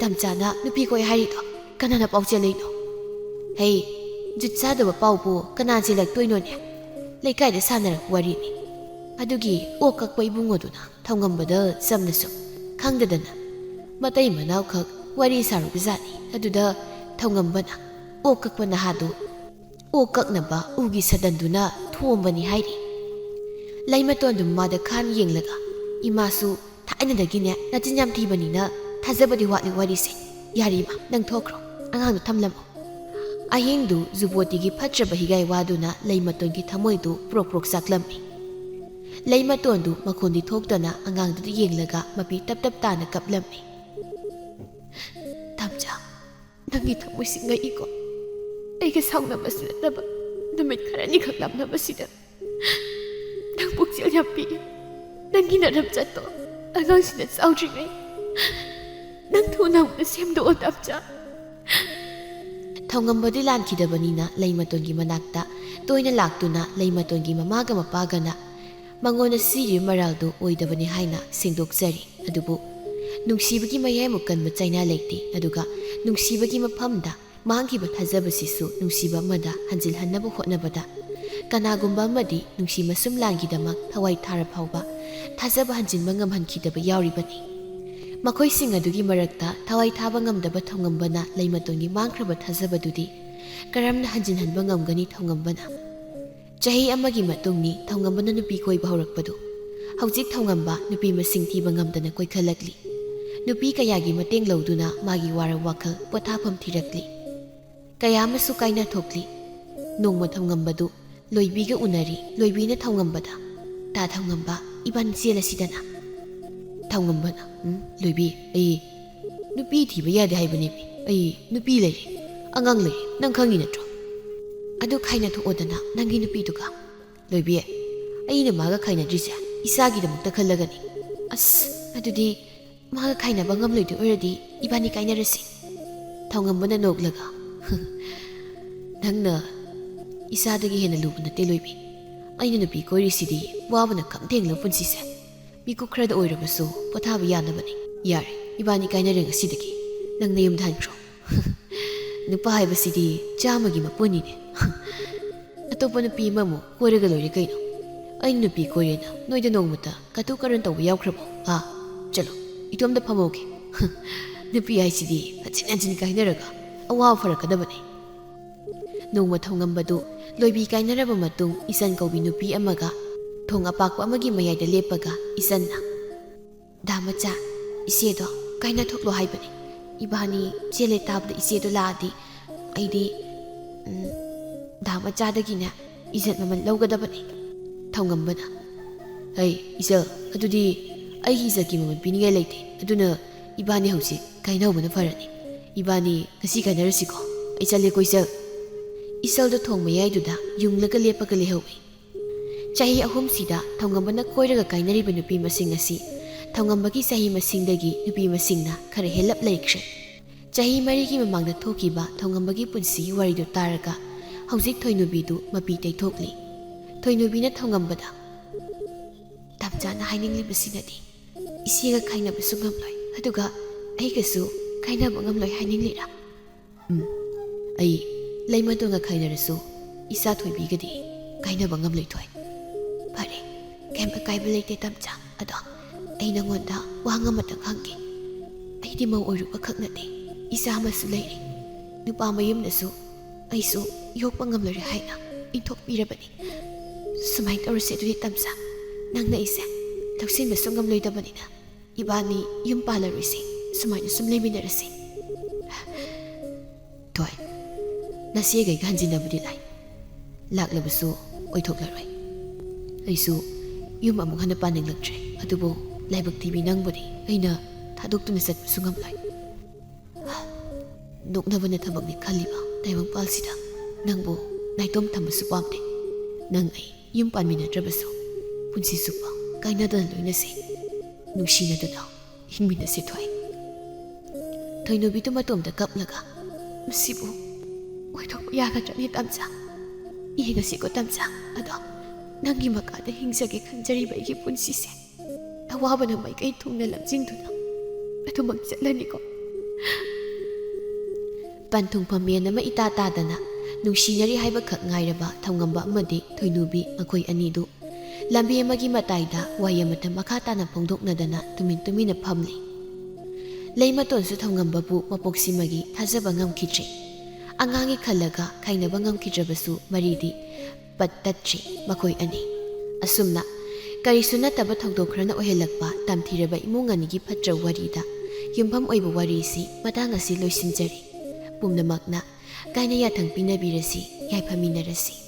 ꯇꯝꯆꯥꯅ ꯅꯨꯄꯤ ꯀꯣꯏ ꯍꯥꯏꯔꯤꯗꯣ ꯀꯅꯥꯅ ꯄꯥꯎ ꯆꯦꯜꯂꯛꯏꯅꯣ?" "ꯍꯩ, ꯖꯨꯠ ꯆꯥꯗꯕ ꯄꯥꯎꯕꯨ ꯀꯅꯥ ꯆꯦꯜꯂꯛꯇꯣꯏꯅꯣꯅꯦ? ꯂꯩꯀꯥꯏꯗ ꯁꯥꯟꯅꯔꯛꯄ ꯋꯥꯔꯤꯅꯤ꯫ ꯑꯗꯨꯒꯤ ꯑꯣꯛ ꯀꯛꯄ ꯏꯕꯨꯡꯉꯣꯗꯨꯅ ꯊꯧꯉꯝꯕꯗ ꯆꯝꯅ ꯁꯨꯝ ꯈꯪꯗꯗꯅ ꯃꯇꯩ ꯃꯅꯥꯎꯈꯛ ꯋꯥꯔꯤ ꯁꯥꯔꯨꯕꯖꯥꯠꯅꯤ꯫ ꯑꯗꯨꯗ ꯊꯧꯉꯝꯕꯅ ꯑꯣꯛ ꯀꯛꯄ ꯅꯍꯥꯗꯨ ꯑꯣꯛ ꯀꯛꯅꯕ ꯎꯒꯤ ꯁꯗꯟꯗꯨꯅ ꯊꯣꯝꯕꯅꯤ" ꯍꯥꯏꯔꯤ꯫ ꯂꯩꯃꯇꯣꯟꯗꯨ ꯃꯃꯥꯗ ꯈꯥꯟ ꯌꯦꯡꯂꯒ, "ꯏꯃꯥꯁꯨ ꯊꯥꯏꯅꯗꯒꯤꯅꯦ ꯅꯆꯤꯟ ꯌꯥꯝ ꯊꯤꯕꯅꯤꯅ ꯊꯥꯖꯕꯗꯤ ꯋꯥꯠꯂꯤ ꯋꯥꯔꯤꯁꯦ꯫ ꯌꯥꯔꯦ ꯏꯃꯥ, ꯅꯪ ꯊꯣꯛꯈ꯭ꯔꯣ, ꯑꯉꯥꯡꯗꯨ ꯊꯝꯂꯝꯃꯣ꯫" ꯑꯍꯤꯡꯗꯨ ꯖꯨꯕꯣꯇꯤꯒꯤ ꯐꯠꯇ꯭ꯔꯕ ꯍꯤꯒꯥꯏ ꯋꯥꯗꯨꯅ ꯂꯩꯃꯇꯣꯟꯒꯤ ꯊꯃꯣꯏꯗꯨ ꯄ꯭ꯔꯣꯛ ꯄ꯭ꯔꯣꯛ ꯆꯥꯛꯂꯝꯃꯤ꯫ ꯂꯩꯃꯇꯣꯟꯗꯨ ꯃꯈꯣꯟꯗꯤ ꯊꯣꯛꯇꯅ ꯑꯉꯥꯡꯗꯨꯗ ꯌꯦꯡꯂꯒ ꯃꯄꯤ ꯇꯞ ꯇꯞ ꯇꯥꯅ ꯀꯞꯂꯝꯃꯤ꯫ "ꯇꯝꯆꯥ, ꯅꯪꯒꯤ ꯊꯃꯣꯏꯁꯤ ꯉꯛꯏꯀꯣ꯫ ꯑꯩꯒ ꯁꯥꯎꯅꯕꯁꯨ ꯅꯠꯇꯕ, ꯅꯨꯃꯤꯠ ꯈꯔꯅꯤꯈꯛ ꯂꯥꯞꯅꯕꯁꯤꯗ ꯅꯪ ꯄꯨꯛꯆꯦꯜ ꯌꯥꯝ ꯄꯤꯛꯏ꯫ ꯅꯪꯒꯤ ꯅꯔꯝꯆꯠꯇꯣ ꯑꯉꯥꯡꯁꯤꯅ ꯆꯥꯎꯗ꯭ꯔꯤꯉꯩ ꯅꯪ ꯊꯨꯅ ꯑꯃꯨꯛꯇ ꯁꯦꯝꯗꯣꯛꯑꯣ, ꯇꯝꯆꯥ꯫" ꯊꯧꯉꯝꯕꯗꯤ ꯂꯥꯟꯈꯤꯗꯕꯅꯤꯅ ꯂꯩꯃꯇꯣꯟꯒꯤ ꯃꯅꯥꯛꯇ ꯇꯣꯏꯅ ꯂꯥꯛꯇꯨꯅ ꯂꯩꯃꯇꯣꯟꯒꯤ ꯃꯃꯥꯒ ꯃꯄꯥꯒꯅ ꯃꯉꯣꯟꯗ ꯁꯤꯔꯤꯕ ꯃꯔꯥꯜꯗꯨ ꯑꯣꯏꯗꯕꯅꯤ ꯍꯥꯏꯅ ꯁꯦꯡꯗꯣꯛꯆꯔꯤ꯫ ꯑꯗꯨꯕꯨ ꯅꯨꯡꯁꯤꯕꯒꯤ ꯃꯌꯥꯏꯃꯨꯛ ꯀꯟꯕ ꯆꯩꯅꯥ ꯂꯩꯇꯦ꯫ ꯑꯗꯨꯒ ꯅꯨꯡꯁꯤꯕꯒꯤ ꯃꯐꯝꯗ ꯃꯥꯡꯈꯤꯕ ꯊꯥꯖꯕꯁꯤꯁꯨ ꯅꯨꯡꯁꯤꯕ ꯑꯃꯗ ꯍꯟꯖꯤꯜꯍꯟꯅꯕ ꯍꯣꯠꯅꯕꯗ ꯀꯅꯥꯒꯨꯝꯕ ꯑꯃꯗꯤ ꯅꯨꯡꯁꯤ ꯃꯁꯨꯝ ꯂꯥꯟꯒꯤꯗꯃꯛ ꯊꯋꯥꯏ ꯊꯥꯔ ꯐꯥꯎꯕ ꯊꯥꯖꯕ ꯍꯟꯖꯤꯟꯕ ꯉꯝꯍꯟꯈꯤꯗꯕ ꯌꯥꯎꯔꯤꯕꯅꯤ꯫ ꯃꯈꯣꯏꯁꯤꯡ ꯑꯗꯨꯒꯤ ꯃꯔꯛꯇ ꯊꯋꯥꯏ ꯊꯥꯕ ꯉꯝꯗꯕ ꯊꯧꯉꯝꯕꯅ ꯂꯩꯃꯇꯣꯟꯒꯤ ꯃꯥꯡꯈ꯭ꯔꯕ ꯊꯥꯖꯕꯗꯨꯗꯤ ꯀꯔꯝꯅ ꯍꯟꯖꯤꯟꯍꯟꯕ ꯉꯝꯒꯅꯤ? ꯊꯧꯉꯝꯕꯅ ꯆꯍꯤ ꯑꯃꯒꯤ ꯃꯇꯨꯡꯅꯤ ꯊꯧꯉꯝꯕꯅ ꯅꯨꯄꯤ ꯀꯣꯏꯕ ꯍꯧꯔꯛꯄꯗꯨ꯫ ꯍꯧꯖꯤꯛ ꯊꯧꯉꯝꯕ ꯅꯨꯄꯤ ꯃꯁꯤꯡ ꯊꯤꯕ ꯉꯝꯗꯅ ꯀꯣꯏꯈꯠꯂꯛꯂꯤ꯫ ꯅꯨꯄꯤ ꯀꯌꯥꯒꯤ ꯃꯇꯦꯡ ꯂꯧꯗꯨꯅ ꯃꯥꯒꯤ ꯋꯥꯔ ꯋꯥꯈꯜ ꯄꯣꯊꯥꯐꯝ ꯊꯤꯔꯛꯂꯤ꯫ ꯀꯌꯥ ꯑꯃꯁꯨ ꯀꯥꯏꯅ ꯊꯣꯛꯂꯤ꯫ ꯅꯣꯡꯃ ꯊꯧꯉꯝꯕꯗꯨ ꯂꯣꯏꯕꯤꯒ ꯎꯅꯔꯤ꯫ ꯂꯣꯏꯕꯤꯅ ꯊꯧꯉꯝꯕꯗ, "ꯇꯥ ꯊꯧꯉꯝꯕ, ꯏꯕꯥꯅꯤ ꯆꯦꯜꯂꯁꯤꯗꯅ?" ꯊꯧꯉꯝꯕꯅ, "ꯎꯝ, ꯂꯣꯏꯕꯤ, ꯑꯩ ꯅꯨꯄꯤ ꯊꯤꯕ ꯌꯥꯗꯦ ꯍꯥꯏꯕꯅꯦꯃꯤ꯫ ꯑꯩ ꯅꯨꯄꯤ ꯂꯩꯔꯦ, ꯑꯉꯥꯡ ꯂꯩꯔꯦ, ꯅꯪ ꯈꯪꯉꯤ ꯅꯠꯇ꯭ꯔꯣ? ꯑꯗꯨ ꯈꯥꯏꯅ ꯊꯣꯛꯑꯣꯗꯅ ꯅꯪꯒꯤ ꯅꯨꯄꯤꯗꯨꯒ꯫" "ꯂꯣꯏꯕꯤ, ꯑꯩꯅ ꯃꯥꯒ ꯈꯥꯏꯅꯗ꯭ꯔꯤꯁꯦ ꯏꯆꯥꯒꯤꯗꯃꯛꯇ ꯈꯜꯂꯒꯅꯤ꯫" "ꯑꯁ, ꯑꯗꯨꯗꯤ ꯃꯥꯒ ꯈꯥꯏꯅꯕ ꯉꯝꯂꯣꯏꯗꯣꯏ ꯑꯣꯏꯔꯗꯤ ꯏꯕꯥꯅꯤ ꯀꯥꯏꯅꯔꯁꯤ꯫" ꯊꯧꯉꯝꯕꯅ ꯅꯣꯛꯂꯒ, "ꯅꯪꯅ ꯏꯆꯥꯗꯒꯤ ꯍꯦꯟꯅ ꯂꯨꯕ ꯅꯠꯇꯦ, ꯂꯣꯏꯕꯤ꯫ ꯑꯩꯅ ꯅꯨꯄꯤ ꯀꯣꯏꯔꯤꯁꯤꯗꯤ ꯋꯥꯕꯅ ꯈꯝ ꯊꯦꯡꯂꯕ ꯄꯨꯟꯁꯤꯁꯦ ꯃꯤꯀꯨꯞ ꯈꯔꯗ ꯑꯣꯏꯔꯕꯁꯨ ꯄꯣꯊꯥꯕ ꯌꯥꯅꯕꯅꯤ꯫ ꯌꯥꯔꯦ, ꯏꯕꯥꯅꯤ ꯀꯥꯏꯅꯔꯦ ꯉꯁꯤꯗꯒꯤ꯫ ꯅꯪ ꯅꯌꯨꯝꯗ ꯍꯟꯈ꯭ꯔꯣ꯫" "ꯅꯨꯄꯥ ꯍꯥꯏꯕꯁꯤꯗꯤ ꯆꯥꯝꯃꯒꯤ ꯃꯄꯨꯅꯤꯅꯦ꯫" "ꯑꯇꯣꯞꯄ ꯅꯨꯄꯤ ꯑꯃꯃꯨꯛ ꯀꯣꯏꯔꯒ ꯂꯣꯏꯔꯦ ꯀꯩꯅꯣ꯫ ꯑꯩꯅ ꯅꯨꯄꯤ ꯀꯣꯏꯔꯦꯅ ꯅꯣꯏꯗ ꯅꯣꯡꯃꯇ ꯀꯇꯨ ꯀꯔꯟ ꯇꯧꯕ ꯌꯥꯎꯈ꯭ꯔꯕꯣ? ꯑꯥ, ꯆꯠꯂꯣ, ꯏꯇꯣꯝꯇ ꯐꯝꯍꯧꯒꯦ꯫" ꯅꯨꯄꯤ ꯍꯥꯏꯁꯤꯗꯤ ꯍꯟꯖꯤꯟ ꯍꯟꯖꯤꯟ ꯀꯥꯏꯅꯔꯒ ꯑꯋꯥꯕ ꯐꯔꯛꯀꯗꯕꯅꯦ꯫ ꯅꯣꯡꯃ ꯊꯧꯉꯝꯕꯗꯨ ꯂꯣꯏꯕꯤ ꯀꯥꯏꯅꯔꯕ ꯃꯇꯨꯡ ꯏꯆꯟ ꯀꯧꯕꯤ ꯅꯨꯄꯤ ꯑꯃꯒ ꯊꯣꯡ ꯑꯄꯥꯛꯄ ꯑꯃꯒꯤ ꯃꯌꯥꯏꯗ ꯂꯦꯞꯄꯒ ꯏꯆꯟꯅ, "ꯗꯥ ꯃꯆꯥ, ꯏꯆꯦꯗꯣ ꯀꯥꯏꯅ ꯊꯣꯛꯂꯣ ꯍꯥꯏꯕꯅꯤ꯫ ꯏꯕꯥꯅꯤ ꯆꯦꯜꯂꯦ ꯇꯥꯕꯗ ꯏꯆꯦꯗꯣ ꯂꯥꯛꯑꯗꯤ ꯑꯩꯗꯤ, ꯎꯝ, ꯗꯥ ꯃꯆꯥꯗꯒꯤꯅꯦ ꯏꯖꯠ ꯃꯃꯜ ꯂꯧꯒꯗꯕꯅꯤ꯫" ꯊꯧꯉꯝꯕꯅ, "ꯍꯩ, ꯏꯆꯜ, ꯑꯗꯨꯗꯤ ꯑꯩꯒꯤ ꯏꯖꯠꯀꯤ ꯃꯃꯜ ꯄꯤꯅꯤꯡꯉꯥꯏ ꯂꯩꯇꯦ꯫ ꯑꯗꯨꯅ ꯏꯕꯥꯅꯤ ꯍꯧꯖꯤꯛ ꯀꯥꯏꯅꯍꯧꯕꯅ ꯐꯔꯅꯤ꯫ ꯏꯕꯥꯅꯤ ꯉꯁꯤ ꯀꯥꯏꯅꯔꯁꯤꯀꯣ꯫ ꯑꯩ ꯆꯠꯂꯦꯀꯣ, ꯏꯆꯜ꯫" ꯏꯆꯜꯗꯣ ꯊꯣꯡ ꯃꯌꯥꯏꯗꯨꯗ ꯌꯨꯡꯂꯒ ꯂꯦꯞꯄꯒ ꯂꯩꯍꯧꯏ꯫ ꯆꯍꯤ ꯑꯍꯨꯝꯁꯤꯗ ꯊꯧꯉꯝꯕꯅ ꯀꯣꯏꯔꯒ ꯀꯥꯏꯅꯔꯤꯕ ꯅꯨꯄꯤ ꯃꯁꯤꯡ ꯑꯁꯤ ꯊꯧꯉꯝꯕꯒꯤ ꯆꯍꯤ ꯃꯁꯤꯡꯗꯒꯤ ꯅꯨꯄꯤ ꯃꯁꯤꯡꯅ ꯈꯔ ꯍꯦꯜꯂꯞ ꯂꯩꯈ꯭ꯔꯦ꯫ ꯆꯍꯤ ꯃꯔꯤꯒꯤ ꯃꯃꯥꯡꯗ ꯊꯣꯛꯈꯤꯕ ꯊꯧꯉꯝꯕꯒꯤ ꯄꯨꯟꯁꯤꯒꯤ ꯋꯥꯔꯤꯗꯨ ꯇꯥꯔꯒ ꯍꯧꯖꯤꯛ ꯊꯣꯏꯅꯨꯕꯤꯗꯨ ꯃꯄꯤ ꯇꯩꯊꯣꯛꯂꯤ꯫ ꯊꯣꯏꯅꯨꯕꯤꯅ ꯊꯧꯉꯝꯕꯗ, ꯇꯝꯆꯥꯅ ꯍꯥꯏꯅꯤꯡꯂꯤꯕꯁꯤꯅꯗꯤ ꯏꯆꯦꯒ ꯈꯥꯏꯅꯕꯁꯨ ꯉꯝꯂꯣꯏ, ꯑꯗꯨꯒ ꯑꯩꯒꯁꯨ ꯈꯥꯏꯅꯕ ꯉꯝꯂꯣꯏ ꯍꯥꯏꯅꯤꯡꯂꯤꯔꯥ? ꯎꯝ, ꯑꯩ ꯂꯩꯃꯗꯣꯟꯒ ꯈꯥꯏꯅꯔꯁꯨ ꯏꯆꯥ ꯊꯣꯏꯕꯤꯒꯗꯤ ꯀꯥꯏꯅꯕ ꯉꯝꯂꯣꯏ, ꯊꯣꯏ꯫ ꯐꯔꯦ, ꯀꯩꯝ ꯑꯀꯥꯏꯕ ꯂꯩꯇꯦ ꯇꯝꯆꯥ꯫ ꯑꯗꯣ ꯑꯩ ꯅꯉꯣꯟꯗ ꯋꯥꯍꯪ ꯑꯃꯇꯪ ꯍꯪꯒꯦ꯫ ꯑꯩꯗꯤ ꯃꯧ ꯑꯣꯏꯔꯨꯕ ꯈꯛ ꯅꯠꯇꯦ, ꯏꯆꯥ ꯑꯃꯁꯨ ꯂꯩꯔꯦ꯫ ꯅꯨꯄꯥ ꯃꯌꯨꯝꯅꯁꯨ ꯑꯩꯁꯨ ꯌꯣꯛꯄ ꯉꯝꯂꯔꯣꯏ ꯍꯥꯏꯅ ꯏꯟꯊꯣꯛꯄꯤꯔꯕꯅꯤ꯫ ꯁꯨꯃꯥꯏꯅ ꯇꯧꯔꯁꯦ ꯑꯗꯨꯗꯤ ꯇꯝꯆꯥ, ꯅꯪꯅ ꯑꯩꯁꯦ ꯂꯧꯁꯤꯟꯕꯁꯨ ꯉꯝꯂꯣꯏꯗꯕꯅꯤꯅ ꯏꯕꯥꯅꯤ ꯌꯨꯝ ꯄꯥꯜꯂꯔꯣꯏꯁꯦ, ꯁꯨꯃꯥꯏꯅ ꯁꯨꯝ ꯂꯩꯃꯤꯟꯅꯔꯁꯦ꯫ ꯊꯣꯏ, ꯅꯆꯦꯒꯩꯒ ꯍꯟꯖꯤꯟꯅꯕꯗꯤ ꯂꯥꯏ, ꯂꯥꯛꯂꯕꯁꯨ ꯑꯣꯏꯊꯣꯛꯂꯔꯣꯏ꯫ ꯑꯩꯁꯨ ꯌꯨꯝ ꯑꯃꯨꯛ ꯍꯟꯅ ꯄꯥꯅꯤꯡꯂꯛꯇ꯭ꯔꯦ, ꯑꯗꯨꯕꯨ ꯂꯥꯏꯕꯛ ꯊꯤꯕꯤ ꯅꯪꯕꯨꯗꯤ ꯑꯩꯅ ꯊꯥꯗꯣꯛꯇꯨꯅ ꯆꯠꯄꯁꯨ ꯉꯝꯂꯣꯏ꯫ ꯅꯣꯛꯅꯕꯅ ꯊꯕꯛꯅꯤ ꯈꯜꯂꯤꯕ ꯇꯥꯏꯕꯪꯄꯥꯜꯁꯤꯗ ꯅꯪꯕꯨ ꯅꯥꯏꯇꯣꯝ ꯊꯝꯕꯁꯨ ꯄꯥꯝꯗꯦ꯫ ꯅꯪ ꯑꯩ ꯌꯨꯝ ꯄꯥꯟꯃꯤꯟꯅꯗ꯭ꯔꯕꯁꯨ ꯄꯨꯟꯁꯤ ꯆꯨꯞꯄ ꯀꯥꯏꯅꯗꯅ ꯂꯣꯏꯅꯁꯤ, ꯅꯨꯡꯁꯤꯅꯗꯅ ꯍꯤꯡꯃꯤꯟꯅꯁꯤ ꯊꯣꯏ꯫ ꯊꯣꯏꯅꯨꯕꯤꯗꯨ ꯃꯇꯣꯝꯇ ꯀꯞꯂꯒ, "ꯃꯁꯤꯕꯨ ꯑꯣꯏꯊꯣꯛꯄ ꯌꯥꯒꯗ꯭ꯔꯅꯤ ꯇꯝꯆꯥ? ꯌꯦꯡꯉꯁꯤꯀꯣ ꯇꯝꯆꯥ, ꯑꯗꯣ ꯅꯪꯒꯤ ꯃꯈꯥꯗ ꯍꯤꯡꯖꯒꯦ ꯈꯟꯖꯔꯤꯕ ꯑꯩꯒꯤ ꯄꯨꯟꯁꯤꯁꯦ ꯑꯋꯥꯕꯅ ꯃꯥꯏꯀꯩ ꯊꯨꯡꯅ ꯂꯝꯖꯤꯡꯗꯨꯅ ꯑꯗꯨꯃꯛ ꯆꯠꯂꯅꯤꯀꯣ?" ꯄꯟꯊꯨꯡꯐꯝ ꯃꯦꯟ ꯑꯃ ꯏꯇꯥ ꯇꯥꯗꯅ ꯅꯨꯡꯁꯤꯅꯔꯤ ꯍꯥꯏꯕꯈꯛ ꯉꯥꯏꯔꯕ ꯊꯧꯉꯝꯕ ꯑꯃꯗꯤ ꯊꯣꯏꯅꯨꯕꯤ, ꯃꯈꯣꯏ ꯑꯅꯤꯗꯨ ꯂꯝꯕꯤ ꯑꯃꯒꯤ ꯃꯇꯥꯏꯗ ꯋꯥꯍꯩ ꯑꯃꯠꯇ ꯃꯈꯥ ꯇꯥꯅ ꯐꯣꯡꯗꯣꯛꯅꯗꯅ ꯇꯨꯃꯤꯟ ꯇꯨꯃꯤꯟꯅ ꯐꯝꯂꯤ꯫ ꯂꯩꯃꯇꯣꯟꯁꯨ ꯊꯧꯉꯝꯕꯕꯨ ꯃꯄꯣꯛꯁꯤꯃꯒꯤ ꯊꯥꯖꯕ ꯉꯝꯈꯤꯗ꯭ꯔꯤ꯫ ꯑꯉꯥꯡꯒꯤ ꯈꯜꯂꯒ ꯈꯥꯏꯅꯕ ꯉꯝꯈꯤꯗ꯭ꯔꯕꯁꯨ ꯃꯔꯤꯗꯤ ꯄꯠ ꯇꯠꯇ꯭ꯔꯤ ꯃꯈꯣꯏ ꯑꯅꯤ꯫ ꯑꯁꯨꯝꯅ ꯀꯔꯤꯁꯨ ꯅꯠꯇꯕ ꯊꯧꯗꯣꯛ ꯈꯔꯅ ꯑꯣꯏꯍꯜꯂꯛꯄ ꯇꯝꯊꯤꯔꯕ ꯏꯃꯨꯡ ꯑꯅꯤꯒꯤ ꯐꯠꯇ꯭ꯔꯕ ꯋꯥꯔꯤꯗ ꯌꯨꯝꯐꯝ ꯑꯣꯏꯕ ꯋꯥꯔꯤꯁꯤ ꯃꯇꯥꯡ ꯑꯁꯤ ꯂꯣꯏꯁꯤꯟꯖꯔꯤ꯫ ꯄꯨꯝꯅꯃꯛꯅ ꯀꯥꯏꯅ ꯌꯥꯊꯪ ꯄꯤꯅꯕꯤꯔꯁꯤ, ꯌꯥꯏꯐꯃꯤꯟꯅꯔꯁꯤ꯫